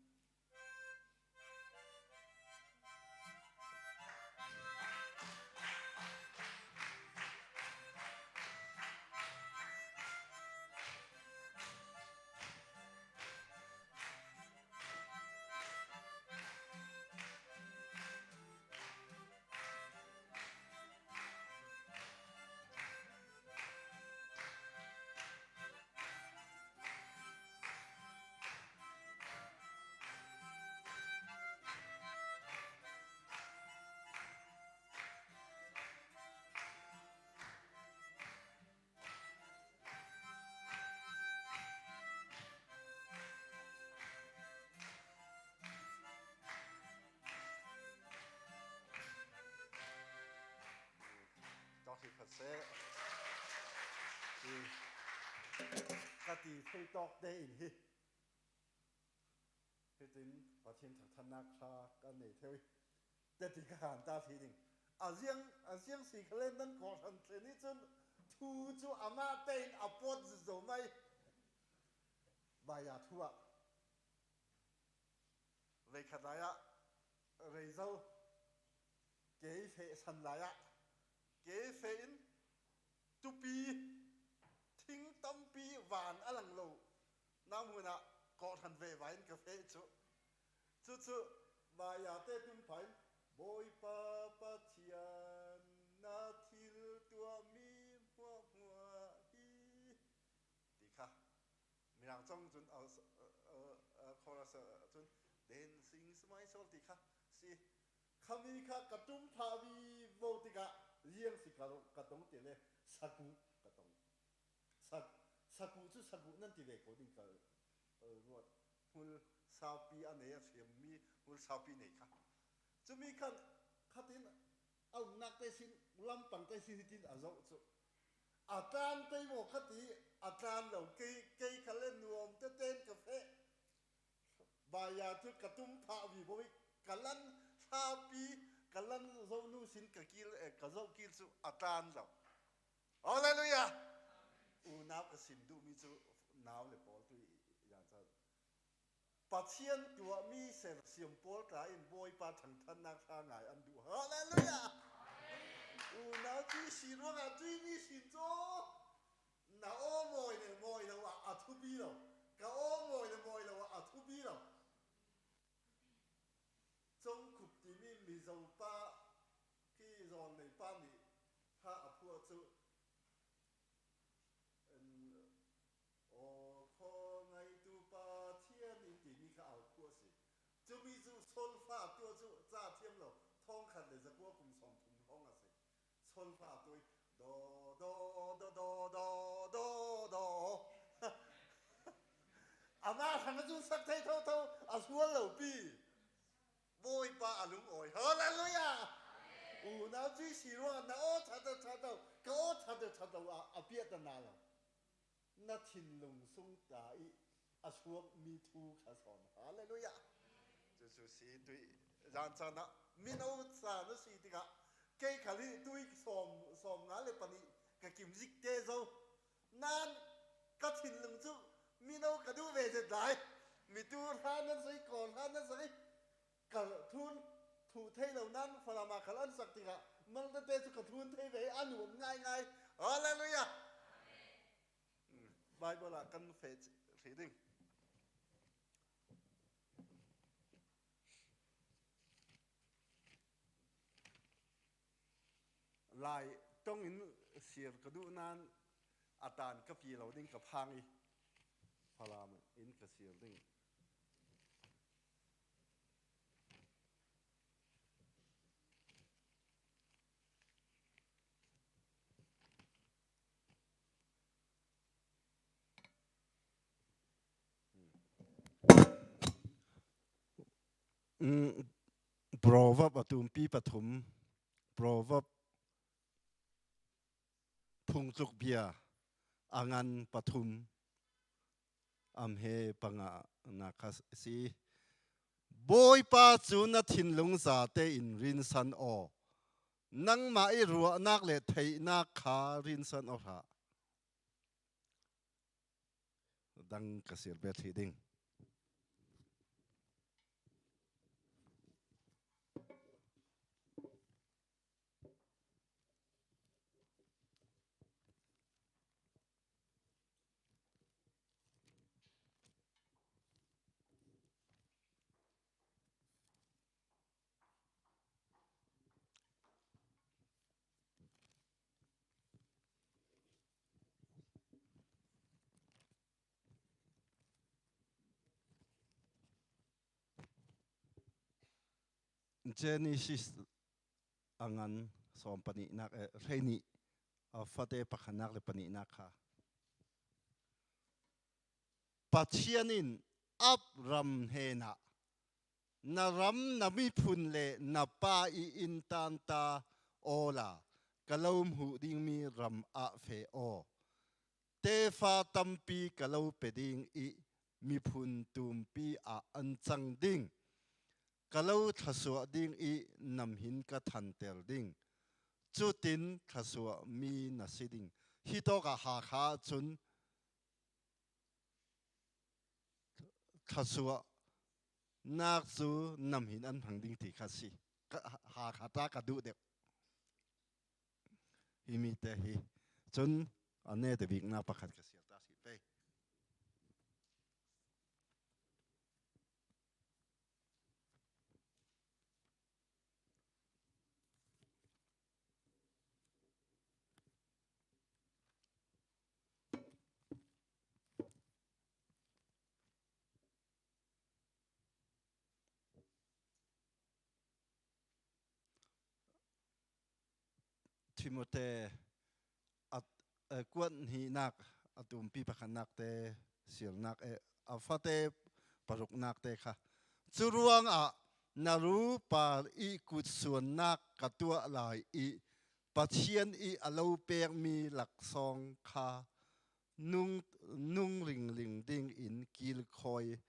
Ka ti thei tawk tein hi hitin Pathian thangthannak hla kan nei theu i teti ka han ta thi ding a ziang si khalen nan kawhran thlen i cun thu cu amah tein a pawt zo mai vaya thu ah veikhat lai ah reizo kei fe san lai ah kei fe in tupi thing tampi van a lang lo na hmun ah kawhhran ve vai in ka fe cu cucu maya te tum phain Bawipa Pathian na thil tuahmi hmuahhmuah hi ti kha mirang cong cun chorus cun then sings my soul ti kha si khami kha ka tum pha vi vo tikah liang si ka ka tong ti le saku ka tong sak saku cu saku nan ti ve ko ding ka ruat hmul saupi a nei a hriam mi hmul saupi nei kha cumi khan khatin a umnak te sin lampang te sin hitin a zoh cu a tlan tei maw khati a tlan lo kei kei kha le nuam te ten ka feh baya cu ka tum phah vi bo ka lan thlapi ka lan zo nu sin ka kil ka zo kil cu a tlan lo hallelujah unau ka sim duhmi cu nau le pawl tu yan ca Pathian tuahmi sersiam pawl tla in Bawipa thangthannak hla ngai an duh. Hallelujah! Unau cui si ruangah cuimi sin cu na aw mawi le mawi lo ah a thupi lo. Ka aw mawi le mawi lo ah a thupi lo. Congkhup timi Mizo pa khi zawn nei pa nih hla a phuah cu Aw khaw-ngeitu Pathian in timi kha au phu a si. Cumi cu solfa tuah cu ca thiam lo 1930 hrawng a si. Solfa tuah i do do do do do do do amah hrang cu sak thei tho tho a sual lo pi. Bawipa a lung awi. Hallelujah! Unau ci si ruang na aw that that lo ka aw that that lo ah a piah ta na lo. Na thinlung sung ta i a chuak mi thu kha sawn. Hallelujah! Cucu si tui zan caan ah mino ca na si tikah kei khal hi tui sawm sawm nga le pahnih ka kim zik te zo nan ka thinlung cu mino ka duh ve zet lai mitu hla nan soi kawl hla nan soi ka thun thu thei lo nan falam ah khal an sak tikah mal tete cu ka thun thei ve a nuam ngai ngai hallelujah Bible ah kan fe reading Lai tong in sir ka duh nain a tan ka pi lo ding ka phang i Falam in ka sir ding. Proverb a tumpi pathum Proverb phungtluk bia a ngan pathum am he panga na kha si. Bawipa cu na thinlung zate in rinsan aw. Nangmah i ruahnak le theihnak kha rinsan aw hlah. Adang ka sir bet hi ding. Genesis a ngan sawm pahnihnak eh hleihnih fate pakhatnak le pahnihnak kha Pathian in Abram hnenah na ram na miphun le na pa i inn tan ta awla ka lo hmuh dingmi ram ah fe aw tefa tampi ka lo pe ding i miphun tumpi ah an cang ding ka lo thlasuah ding i nam hin ka thanter ding cutin thlasuah mi na si ding hi tawk ah Hakha cun Thluachuah nak cu nam hin an hmang ding ti kha si. Hakha ta ka duh deuh. Hi mi te hi cun a ne te bik nak pakhat ka sial ta si pe. Timote kuat hnihnak a tumpi pakhatnak te sirnak e a fate paruknak te kha cu ruangah na ru par i kut suannak ka tuah lai i Pathian i a lo pekmi laksawng kha nung, nung ringling ding in kilkhawi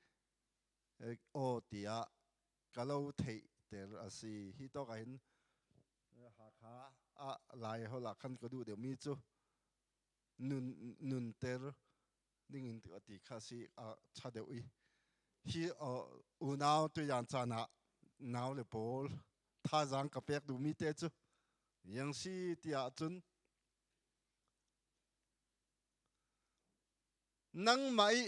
aw tiah ka lo theihter a si. Hi tawk ah hin Hakha ah Lai holh ah khan ka duh deuhmi cu nun, nunter ding in a ti kha si a ṭha deuh i hi unau tuyan caan ah nau le pawl thazaang ka pek duhmi te cu yang si tiah cun Nangmah i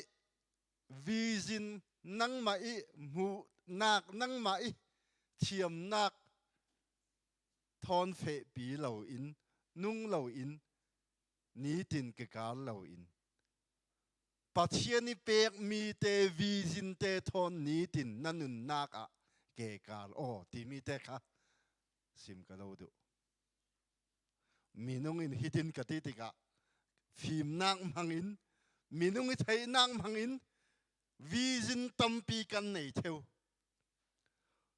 vision, nangmah i hmuhnak, nangmah i thiamnak thawn fehpi loin, nung loin, nitin ka kar loin, Pathian i pekmi te vision te thawn nitin na nunnak ah ke kar aw timi te kha sim ka lo duh. Minung in hitin ka ti tikah fimnak hmangin minung i theihnak hmangin vision tampi kan nei theu.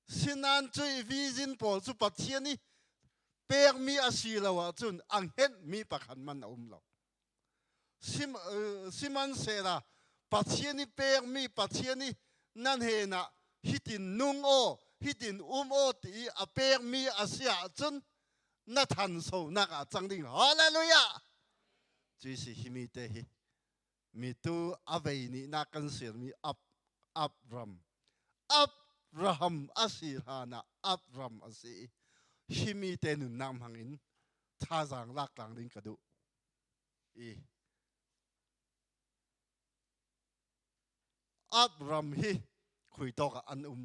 Sinan cu i vision pawl cu Pathian i pekmi a si lo ahcun a hngenhmi pakhat man a um lo. Sim, sihmanhsehlaw Pathian i pekmi Pathian i nan henah hitin nung aw hitin um aw ti i a pekmi a si ahcun na thansonak ah cang ding hallelujah cui si hi mi te hi mi tu a vei nih nak kan sirmi ap Abram Abraham a si hlan ah Abram a si hi mi te nunnak hmang in thazaang lak tlang ding ka duh i Abram hi khui tawk ah an um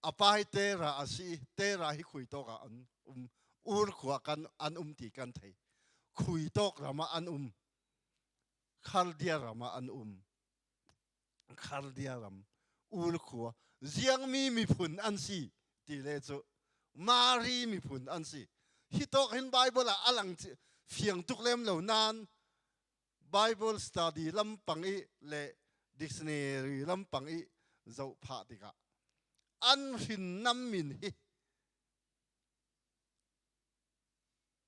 a pa hi Tera a si i Tera hi khui tawk ah an um Ur khua kan an um ti kan thei khui tawk ram ah an um Khaldia ram ah an um Khaldia ram Ur khua ziangmi miphun an si ti le cu Mari miphun an si hi tawk hin Bible ah a lang fiang tuk lem lo nain Bible study lampang i le dictionary lampang i zoh phah tikah an hrin nam min hi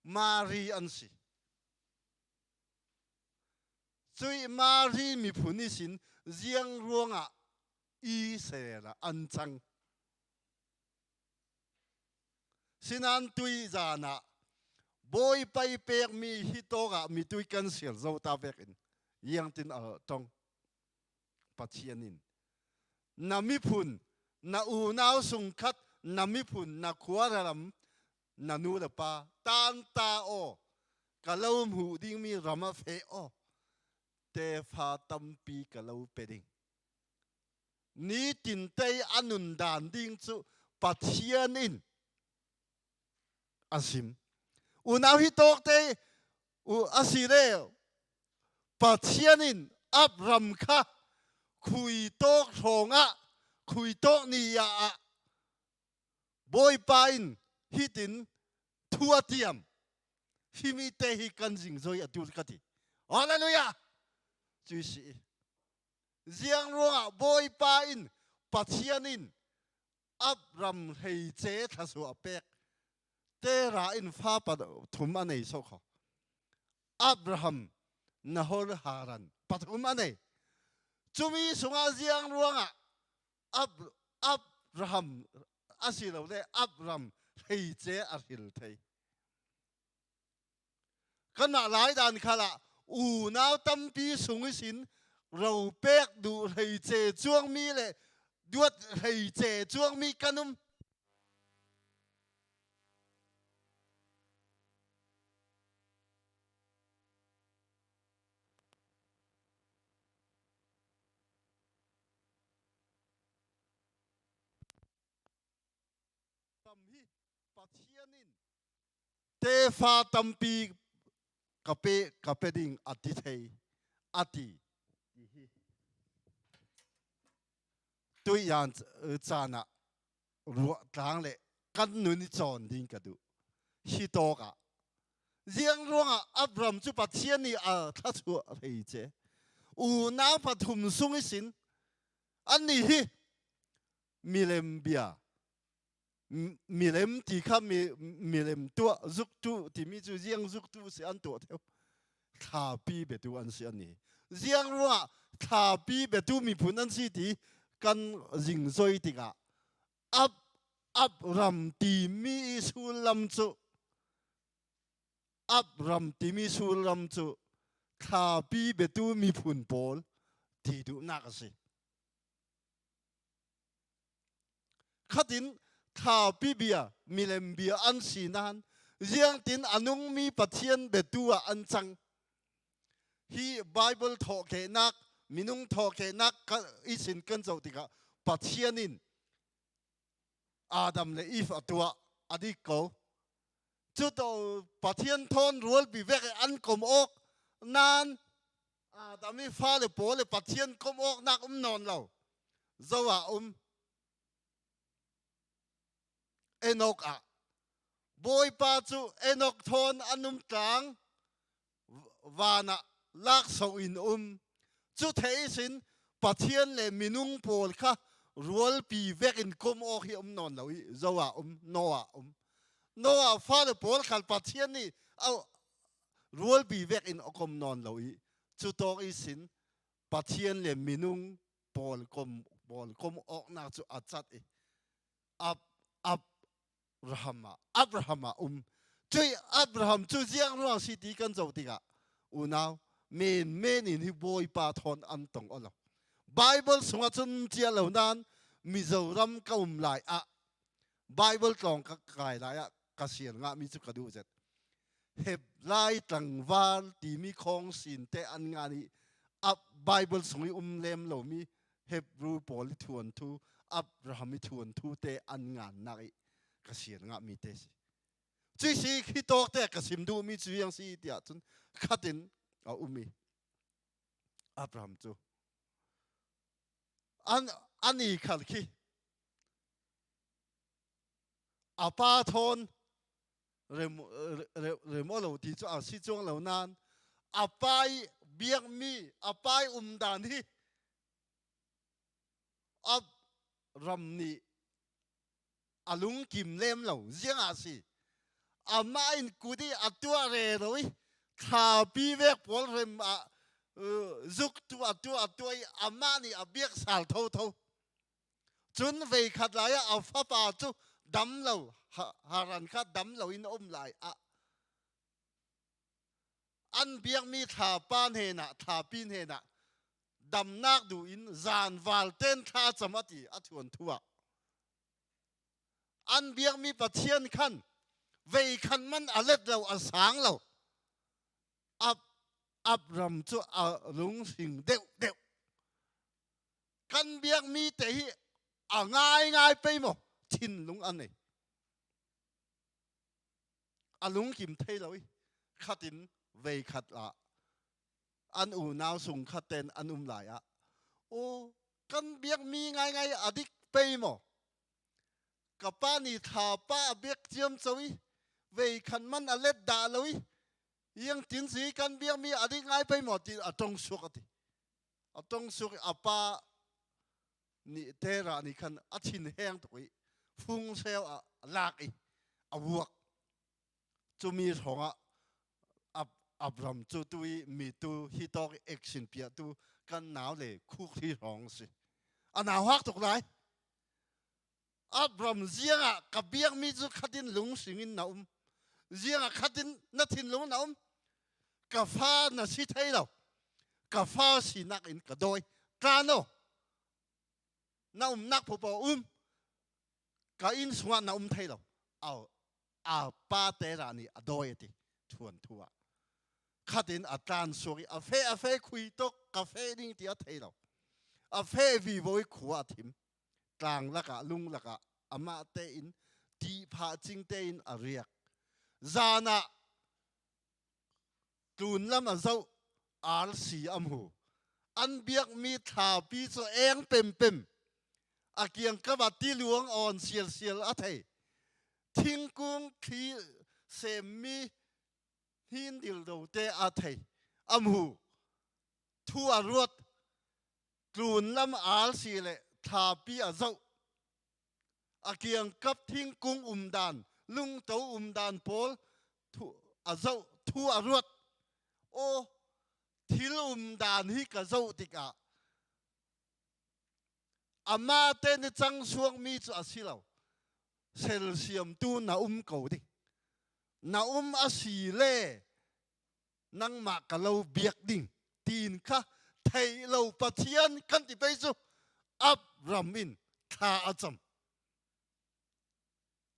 Mari an si. Cui Mari miphun i sin ziang ruangah Israel ah an cang. Sinan tui zan ah Bawipa i pekmi hi tawk ah mi tui kan sir zo ta vek in iang tin a tong. Pathian in na miphun na unau sungkhat na miphun na khua ram na nu le pa tan ta aw ka lo hmuh dingmi ram a fe aw tefa tampi ka lo pe ding nitin tei a nun dan ding cu Pathian in a sim unau hi tawk te u asi le Pathian in Abram kha khui tawk hrawng ah khui tawk ni ah Bawipa in hitin thu a tiam himi te hi kan zing zoi a tul ka ti hallelujah cui si ziang ruangah Bawipa in Pathian in Abram hlei ce thlasua pek tera in fa pathum a nei so kho Abraham Nahor Haran pathum a nei cumi sungah ziang ruangah Ab Abraham asilole Abram hleice a hril thei. Kanmah lai dan khal ah unau tampi sung isin ro pek duh hleice cuangmi le duat hleice cuangmi kan um. Ram hi Pathian in tefa tampi ka pe ka pe ding a ti thei a ti ti hi tuyan caan ah ruah tlang le kan nun i cawn ding ka duh hi tawk ah ziang ruangah Abram cu Pathian nih a thlachuah hlei ce unau pathum sung i sin annih hi milem bia milem ti kha milem tuah zuktu timi cu ziang zuktu si an tuah theo thlapi biatu an si an ni ziang ruangah thlapi biatu miphun an si ti kan zingzoi tikah ab Abram timi sullam cu Abram timi sullam cu thlapi biatu miphun pawl ti duhnak a si. Khatin thlapi bia milem bia an si nain ziangtin a nungmi Pathian biatu ah an cang. Hi Bible thawhkehnak minung thawhkehnak isin kan zoh tikah Pathian in Adam le Eve a tuah a dik ko. Cu to Pathian thawn rualpi vek i an kom awk nan Adam i fale pawl le Pathian kom awk nak um nawn lo. Zo ah um. Enoch ah Bawipa cu Enoch thawn an um tlang van ah laksawng in um cu thei sin Pathian le minung pawl kha rualpi vek in kom awk hi um nawn lo i zo ah um Noah um Noah fale pawl khal Pathian nih rualpi vek in a kom nawn lo i cu tawk i sin Pathian le minung pawl kom pawl kom awknak cu a cat i ap ap Abraham ah Abraham ah um cui Abraham cu ziang ruang si ti kan zoh tikah unau men men in hi Bawipa thawn an tong olo Bible sungah cun cia lo nain Mizoram ka um lai ah Bible tlawng ka kai lai ah ka sian ngah mi cu ka duh zet heb lai tlangval timi khong sin te an ngan i ab Bible sung i um lem lomi Hebrew pawl i thuan thu Abraham i thuan thu te an ngan nak i ka sian ngah mi te si cui si khi tawk te ka sim duh mi cu yang si tiah cun khatin a um i Abraham cu an ani khal khi a pa thawn rem lo ti cu a si chuang lo nain a pa i biakmi a pa i um dan hi a ram nih a lungkim lem lo ziang ah si amah in kut i a tuah re lo i thlapi vek pawl rem ah zuk tu a tuah a tuah i amah nih a biak sal tho tho Cun veikhat lai ah a fapa cu dam lo Haran kha dam lo in a um lai ah an biakmi thlapa hnenah thlapi hnenah Damnak du in zan val ten thla cam ati a thuan thu ah. An biakmi Pathian khan vei khan man a let lo a sang lo. Ab Abram cu a lung hring deuh deuh. Kan biakmi te hi a ngai ngai pei maw thinlung an nei. A lungkim thei lo i khatin vei khat ah an unau sung khat ten an um lai ah o kan biakmi ngai ngai adik pei maw ka pa ni thla pa a biak ciam cho i vei khan man a let dah lo i yang tin si kan biakmi adik ngai pei maw ti a tong suk ati a tong suk a pa nih tera nih khan a thin heng tuk i fung sel a lak i a vuak cumi hrawngah Abram cu tu i mi tu hi tawk i action piah tu kan nau le khuk hi hrawng si a nau hak tuk lai Abram ziang ah ka biakmi cu khatin lungsing in na um ziang ah khatin na thinlung na um ka fa na si thei lo ka fa sinak in ka dawi tlano na umnak pawpaw um ka inn chungah na um thei lo au a pa te ra nih a dawi ati thuan thu ah khatin a tlan suak i a fe a fe khui tok ka fe ding ti a thei lo a fe vi voi khua a thim tlang lakah lung lakah amah tein ti pha cing tein a riak zan ah tlun lam a zoh arsi a hmu an biakmi thlapi cu eng pempem a kiangkap ah tiluang awn sialsial a thei thingkung thli semmi hnin dildo te a thei a hmu thu a ruat tlun lam arsi le thlapi a zoh a kiangkap thingkung um dan lungto um dan pawl thu a zoh thu a ruat aw thil um dan hi ka zoh tikah ama te ni cang suangmi cu a si lo selsiamtu na um ko ding na um a si le nangmah ka lo biak ding tiin kha thei lo Pathian kan ti pei cu Abram in thla a cam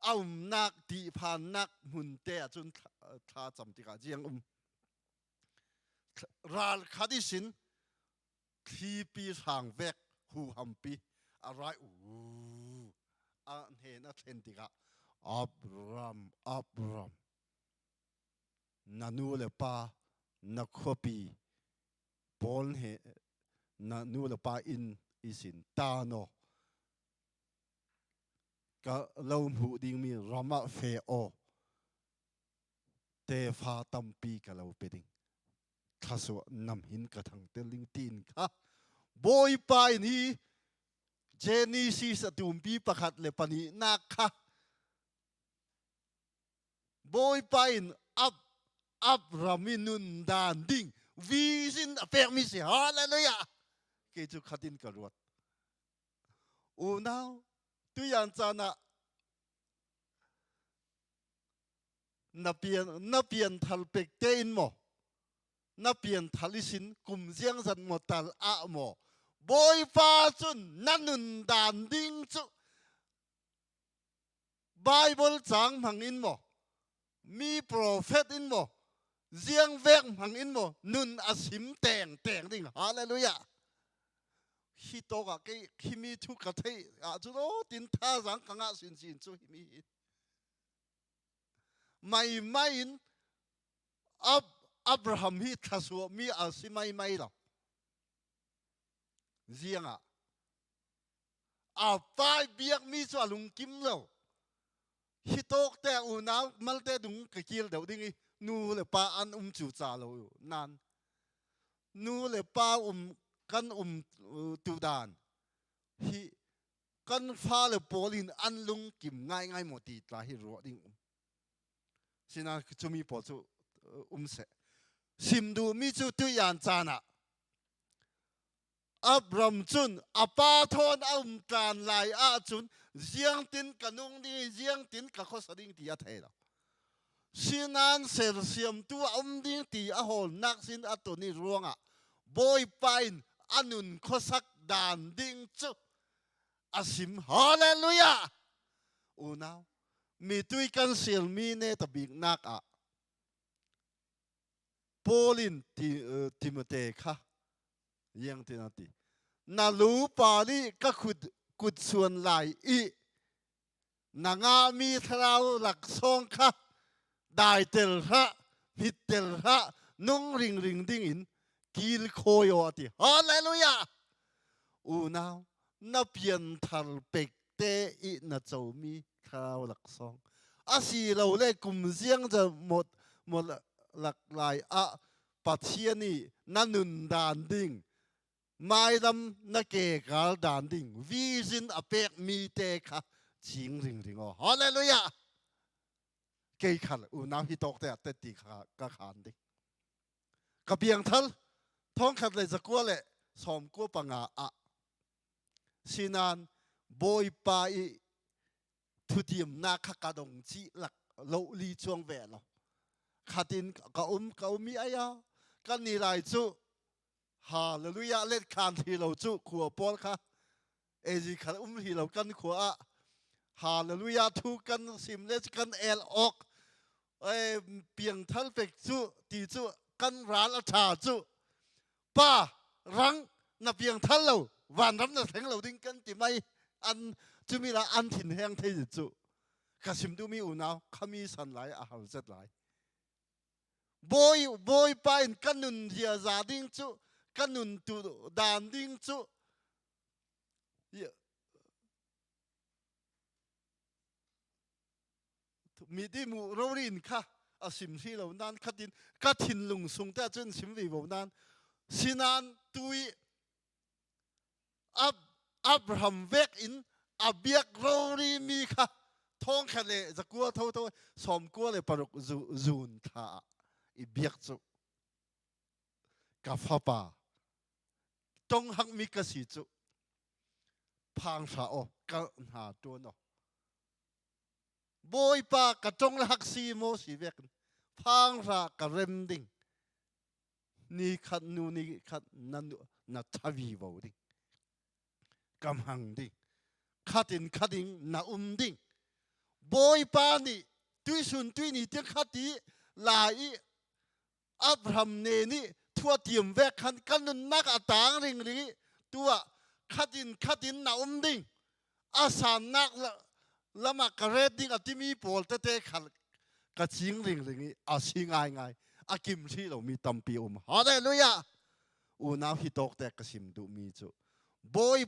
a umnak tihphannak hmun te ahcun thla cam tikah jiang um ral khat i sin thlipi hrang vek huhampi a rai u a hnen a thlen tikah Abram Abram na nu le pa na khuapi pawl he na nu le pa inn isin ta naw ka lo hmuh dingmi ram ah fe aw tefa tampi ka lo pe ding thlasua nam hin ka thang tel ding tiin kha bawipa in hi Genesis a tumpi pakhat le pahnih nak kha Bawipa in ab Abram i nun dan ding vision a pekmi si hallelujah kei cu khatin ka ruat unau tuyan caan ah na pian na pian thal pek te in maw na pian thal isin kum ziang zan maw tal ah maw Bawipa cun na nun dan ding cu Bible caang hmang in maw mi profet in maw ziang vek hmang in maw nun a sim teng teng ding hallelujah hi tawk ah kei himi thu ka thei ah cun o tin thazang ka ngah sin sin cu himi hi mai mai in Ab Abraham hi thlasua mi a si mai mai lo ziang ah A pai biakmi cu a lungkim lo. Hi tawk te unau malte dung ka kil deuh ding i nu le pa an um cu ca lo nan nu le pa um kan um tu dan hi kan fale pawl in an lungkim ngaingai maw ti tla hi ruah ding um sina cumi pawl cu um seh sim duhmi cu tuyan caan ah Abram cun a pa thawn a um tlan lai ahcun ziangtin ka nung ding i ziangtin ka khuasa ding ti a thei lo. Sinan sersiamtu a um ding ti a hawlnak sin a ton i ruangah Bawipa in Anun khuasak dan ding cu asim. Hallelujah! Unau, mi tui kan silmi ne ta bik nak ah Paul in Timote kha yang tin a ti. Na lu pa nih ka kut kut suan lai i na ngahmi thlarau laksawng kha dai tel hlah, hmit tel hlah, nung ringring ding in kil khawi aw a ti. Hallelujah! Unau, na pianthar pek te i na comi thlarau laksawng asilole kum ziang mot mot lak lai ah Pathian i na nun dan ding mailam na ke kal dan ding vision a pek mi te kha ching ring ring o hallelujah kei khal unau hi tok te te ti kha ka khan ding ka piang thal thong khat le zakua le som ko panga a Sinan Bawipa i thutiamnak kha ka dong chih lak lo li chuang ve lo. Khatin ka um ka um i aya kan ni lai cu hallelujah let khan thi lo cu khua pawl kha ezi khal um hi lo kan khua ah hallelujah thu kan sim le kan el ok piang thal pek cu ti cu kan ral a tha cu pa rang na piang thal lo vanram na thleng lo ding kan ti mai an cumi la an thin heng thei cu ka sim duhmi unau khami san lai a har zet lai bawi bawipa in kan nun zia za ding cu kan nun tu dan ding cu Mi ti mu rorin kha a sim hri lo nan khatin ka thinlung sung te cun sim vi bo nan sinan tui Ab Abraham vek in a biak rori mi kha thong khat le zakua tho tho som kua le paruk zu zun tha i biak cu ka fapa tong hak mi ka si cu phang hra o kal hna tuan o Bawipa ka tong le hak si maw si vek phang ra ka rem ding ni khat nu ni khat na na thavi vo ding kam hang ding khatin khating na um ding Bawipa nih tuisun tuini te khati la i Abraham ne nih thua tiam vek khan kan nunnak a tang ring ring i tua khatin khatin na um ding a sannak lam ah ka ret ding a timi pawl tete khal ka ching ring ring i a si ngai ngai a kim hri lomi tampi um hallelujah unau hi tawk te ka sim duhmi cu bawi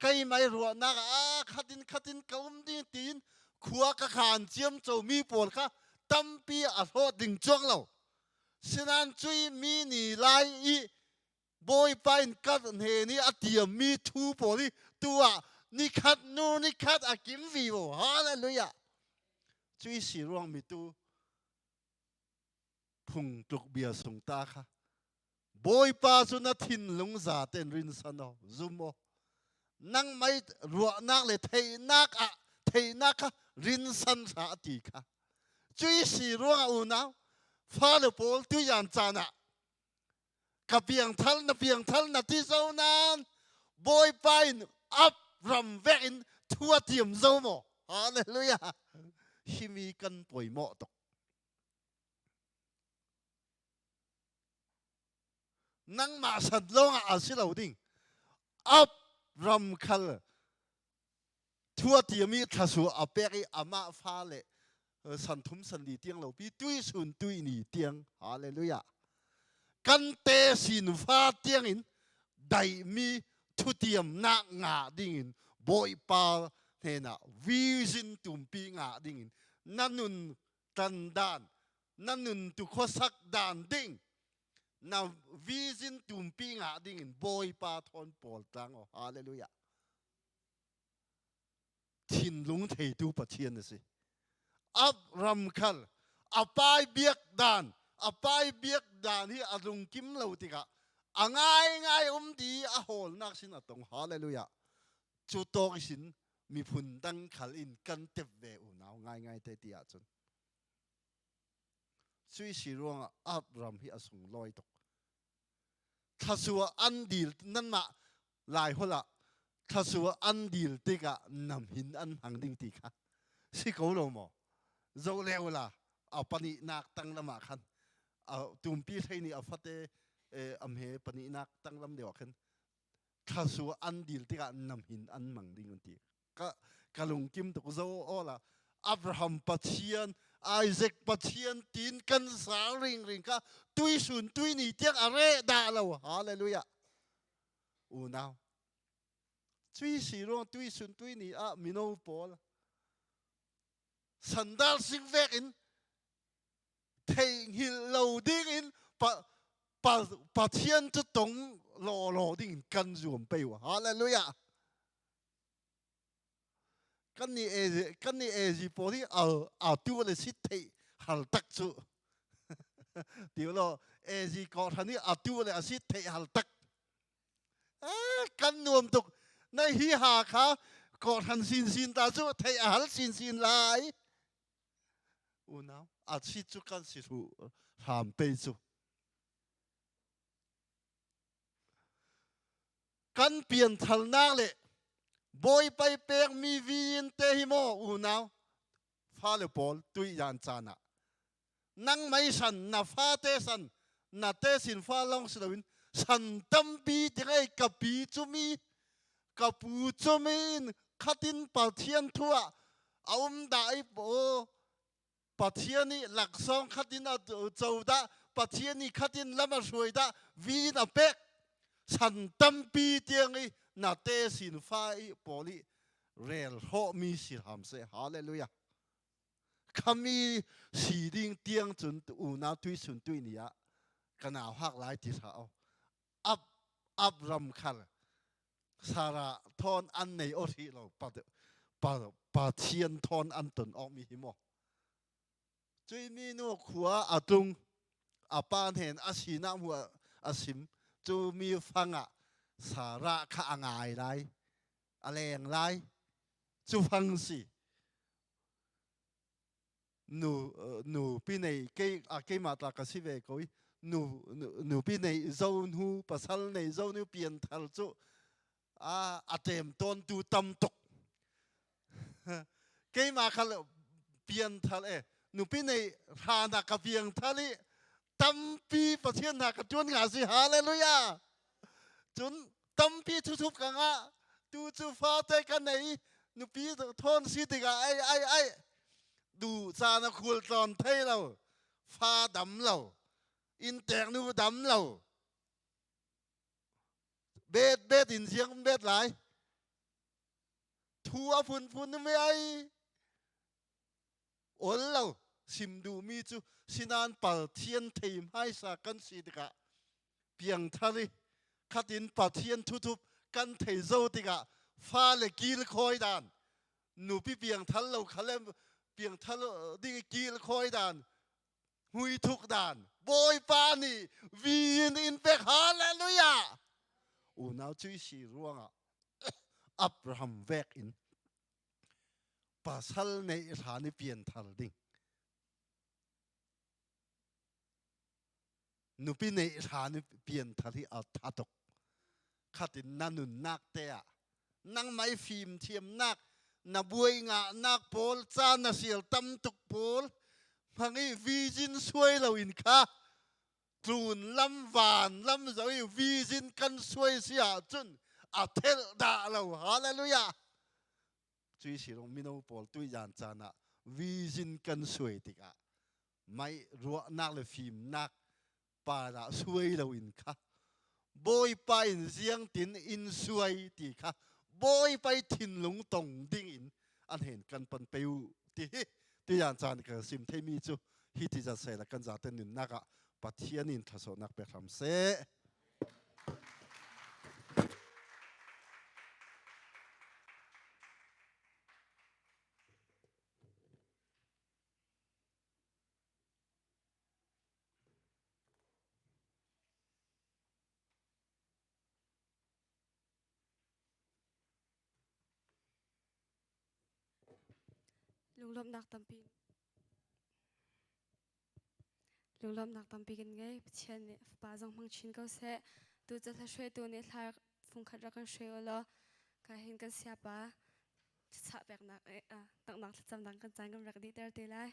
kei mai ruahnak ah khatin khatin ka um ding tiin khua ka khan ciam comi pawl kha tampi a hlawt ding chuang lo sinan cui mi ni lai i bawipa in ka hne ni a tiammi thu pawl hi tu ah nikhat nu nikhat a kim vi wo hallelujah cui si ruang mi tu phung tluk bia sung ta kha Bawipa cu na thinlung za ten rin san o zum o nang mai ruahnak le theihnak ah theihnak kha rin san hra ti kha cui si ruangah unau fale pawl tuyan caan ah ka piangthal na piangthal na ti zo nan Bawipa in up ram vek in thua tiam zo mo hallelujah himi kan poimawh tuk Nangmah san lawngah a si lo ding. Ab ram khal thua tiami thlasu a pek i amah fa le san thum san li tiang lo pi tui sun tui ni tiang hallelujah kan te sin fa tiang in dai mi thutiam nak nga ding in bawipa hnenah vision tumpi nga ding in na nun tan dan na nun tu khuasak dan ding na vision tumpi ngah ding in bawipa thawn pawl tlang o hallelujah thinlung theitu pathian a si ab ram khal apai biak dan apai biak dan hi a lungkim lo tikah a ngai ngai um di a hawlnak sin a tong hallelujah cu tawk sin miphun dang khal in kan tep ve unau ngai ngai te ti ahcun sui si ruangah Abraham hi a sunglawi tuk. Thlasua an dil nanmah Lai holh ah thlasua an dil tikah nam hin an hmang ding ti kha si ko lo maw? Zo leo la a pahnihnak tanglam ah khan a tumpi hlei nih a fate am he pahnihnak tanglam deuh ah khan thlasua an dil tikah nam hin an mang ding an ti. Ka ka lungkim tuk zo ola Abraham Pathian Isaac Pathian tin kan sang ring ring ka tuisun tuini tiang a re dah lo. Hallelujah. Unau cui si ruang tuisun tuini ah mino pawl sandal sing vek in theihnghilh lo ding in pa, pa, Pathian cu tong law law ding in kan zuam pe u. Hallelujah. Kan nih kan nih AZ pawl hi al al tu le si theih hal tak cu ti lo AZ ko hran hi atu le asi theih hal tak kan nuam tuk na hi ha kha ko hran sin sin ta cu theih a hal sin sin lai unau a si cu kan si hu hram pe cu Kan piantharnak le Bawipa i pekmi vin te hi maw unau fale pawl tuiyan caan ah nang mei san na fate san na te sin fa lawng si loin san tampi tingei ka pi cumi ka pu cumi in khatin Pathian thu ah a um dah i aw Pathian nih laksawng khat in a co dah Pathian nih khat in lam a hruai dah vi in a pek san tampi tiang i na te sin fa i pawl i rel hrawhmi si hram seh. Hallelujah. Khami si ding tiang cun unau tui sun tui ni ah ka nau hak lai ti hra o ap ap ram khal Sarah thawn an nei o ri lo pa pa Pathian thawn an ton awk mi hi maw cui mi nu khua a tlung a pa hnen a sinah mu a sim cu mi fang ah Sarah kha a ngai lai a leng lai cu fang si Nu nu pi nei kei a keimah ta ka si ve ko i nu nu pi nei zo nu pasal nei zo nu pian thar cu a a tem tawn tu tam tuk keimah khal pian thar e nupi nei hra na ka piang thar i tampi pathian hna ka tuan nga si hallelujah cun tampi thuthuk ka ngah tu cu fate ka nei nupi thawn si tikah ai ai ai du caan a khul tlawn thei lo fa dam lo inn tek nu dam lo bet bet in ziang bet lai thu a phun phun mi ai ol lo sim duhmi cu sinan Pathian thei hmaisa kan si tikah piangthar i khatin Pathian thuthup kan thei zo tikah fale kil khawi dan nupi piangthar lo khale piangthar ding kil khawi dan hui thuk dan Bawipa nih vi in in pek hallelujah unau cui si ruangah Abraham vek in pasal neih hlan i pianthar ding nupi neih hlan i pianthar hi a tha tuk khatin na nunnak te ah nangmah i fim thiamnak na buai ngahnak pawl ca na sial tam tuk pawl hmang i vijin suai lo in kha tlun lam van lam zo i vijin kan suai si ahcun a thelh dah lo hallelujah Cui sirung mino pawl tuizan caan ah vizin kan suai tikah mai ruahnak le fimnak pa dah suai loin kha Bawipa in ziangtin in suai ti kha Bawipa i thinlung tong ding in an hen kan pan pe u ti hi tuyan caan ka sim theimi cu hi ti zat sela kan zaten nunnak ah Pathian in thlasawhnak pek hram seh. Lunglawmhnak tampi Lunglawmhnak tampi kan ngei. Pathian nih a Fapa zong hmang chin ko seh. Tu cu hla hruaitu nih hla fungkhat rak kan hruai u law ka hin kan siapa thlachah peknak donghnak thlacamnak kan caan kan rak dihter te lai.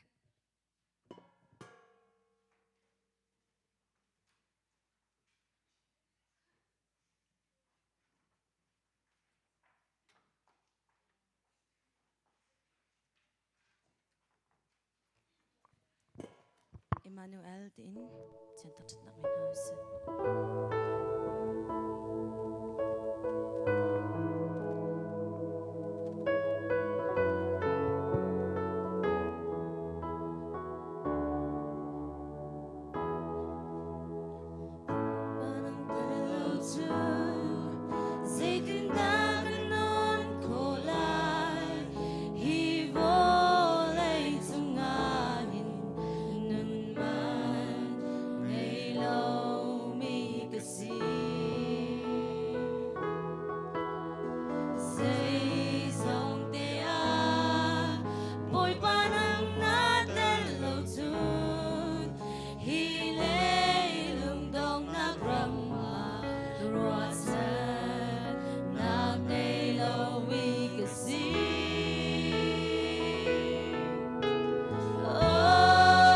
Emmanuel tiin chian thangṭhatnak ngei hna usih. Zeitindah kan nun khawh lai hi vawlei cungah hin nun man ngei lomi ka si. Zeizong te ah Bawipa nang na tel lo cun Hi leilung donghnak ram ah ruahchannak ngei lomi ka si. Oh,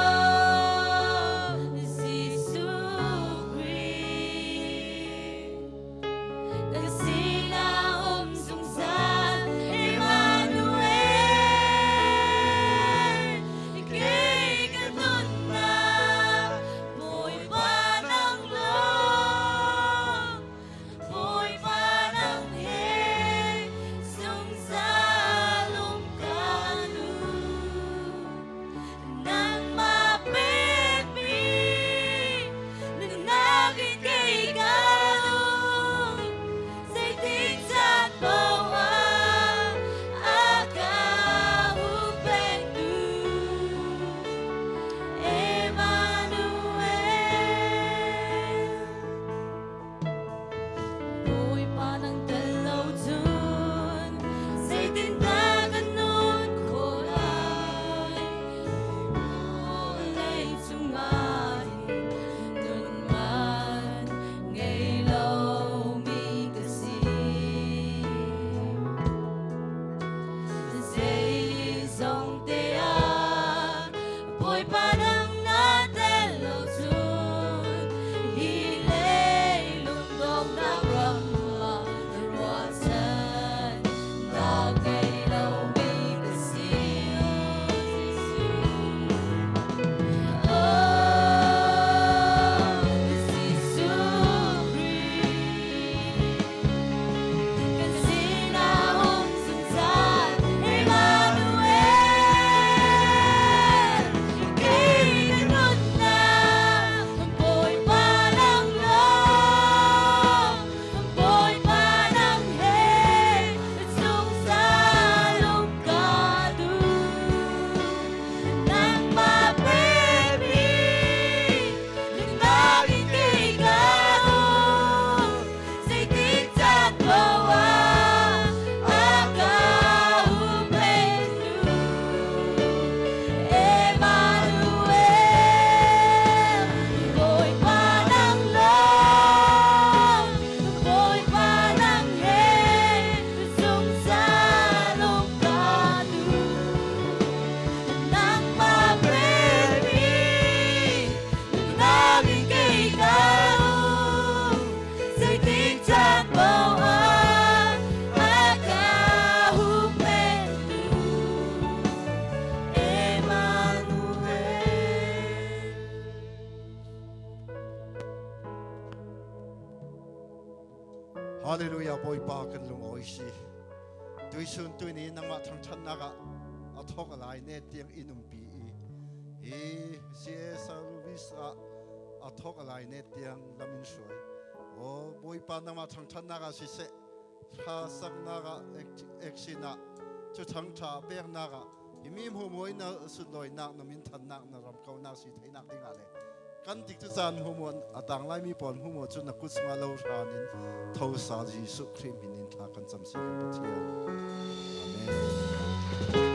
Jesuh Khrih, ka sinah um zungzal Emmanuel. Kei ka nunnak Bawipa nang lawng Bawipa nang he zungzal um ka duh Nangmah pekmi nunnak in kei ka lung zeitik caan paoh ah a ka huhphenhtu Emmanuel. Bawipa nang tel lo cun zeitindah ka nun khawh lai? Vawlei cungah hin nun man ngei lomi ka si. Zeizong te ah Bawipa nang na tel lo cun hi leilung donghnak ram ah ruahchan nak ngei lomi ka si. Oh, Jesuh Khrih, kan sinah um zungzal Emmanuel. Kei ka nunnak Bawipa nang lawng, Bawipa nang he zungzal um ka duh. Nangmah pekmi nunnak in kei ka duh. Zeitik caan paoh ah a ka huhphenhtu. Emmanuel, Bawipa nang lawng, Bawipa nang he zungzal um ka duh. Nangmah pekmi nunnak in kei ka um. Zeitik caan paoh ah a ka huhphenhtu. Emmanuel. Hallelujah Bawipa kan lungawi si. Tuisun tuini nangmah thangthatnak ah a thok lai ne tiang in umpi i hi CSRVs ah a thok lai ne tiang lamin hruai. O Bawipa nangmah thangthatnak ah siseh thla saknak ah action ah cu thangtha peknak ah himi hmuhmuai na sunlawinak na minthannak na ram kaunak si theihnak ding ah le kan tik cu caan hmuhmuan a tang laimi pawl hmuhmuan cu na kut sungah lo hran in tho sa Jesuh Khrih min in thla kan cam si kan Pathian. Amen.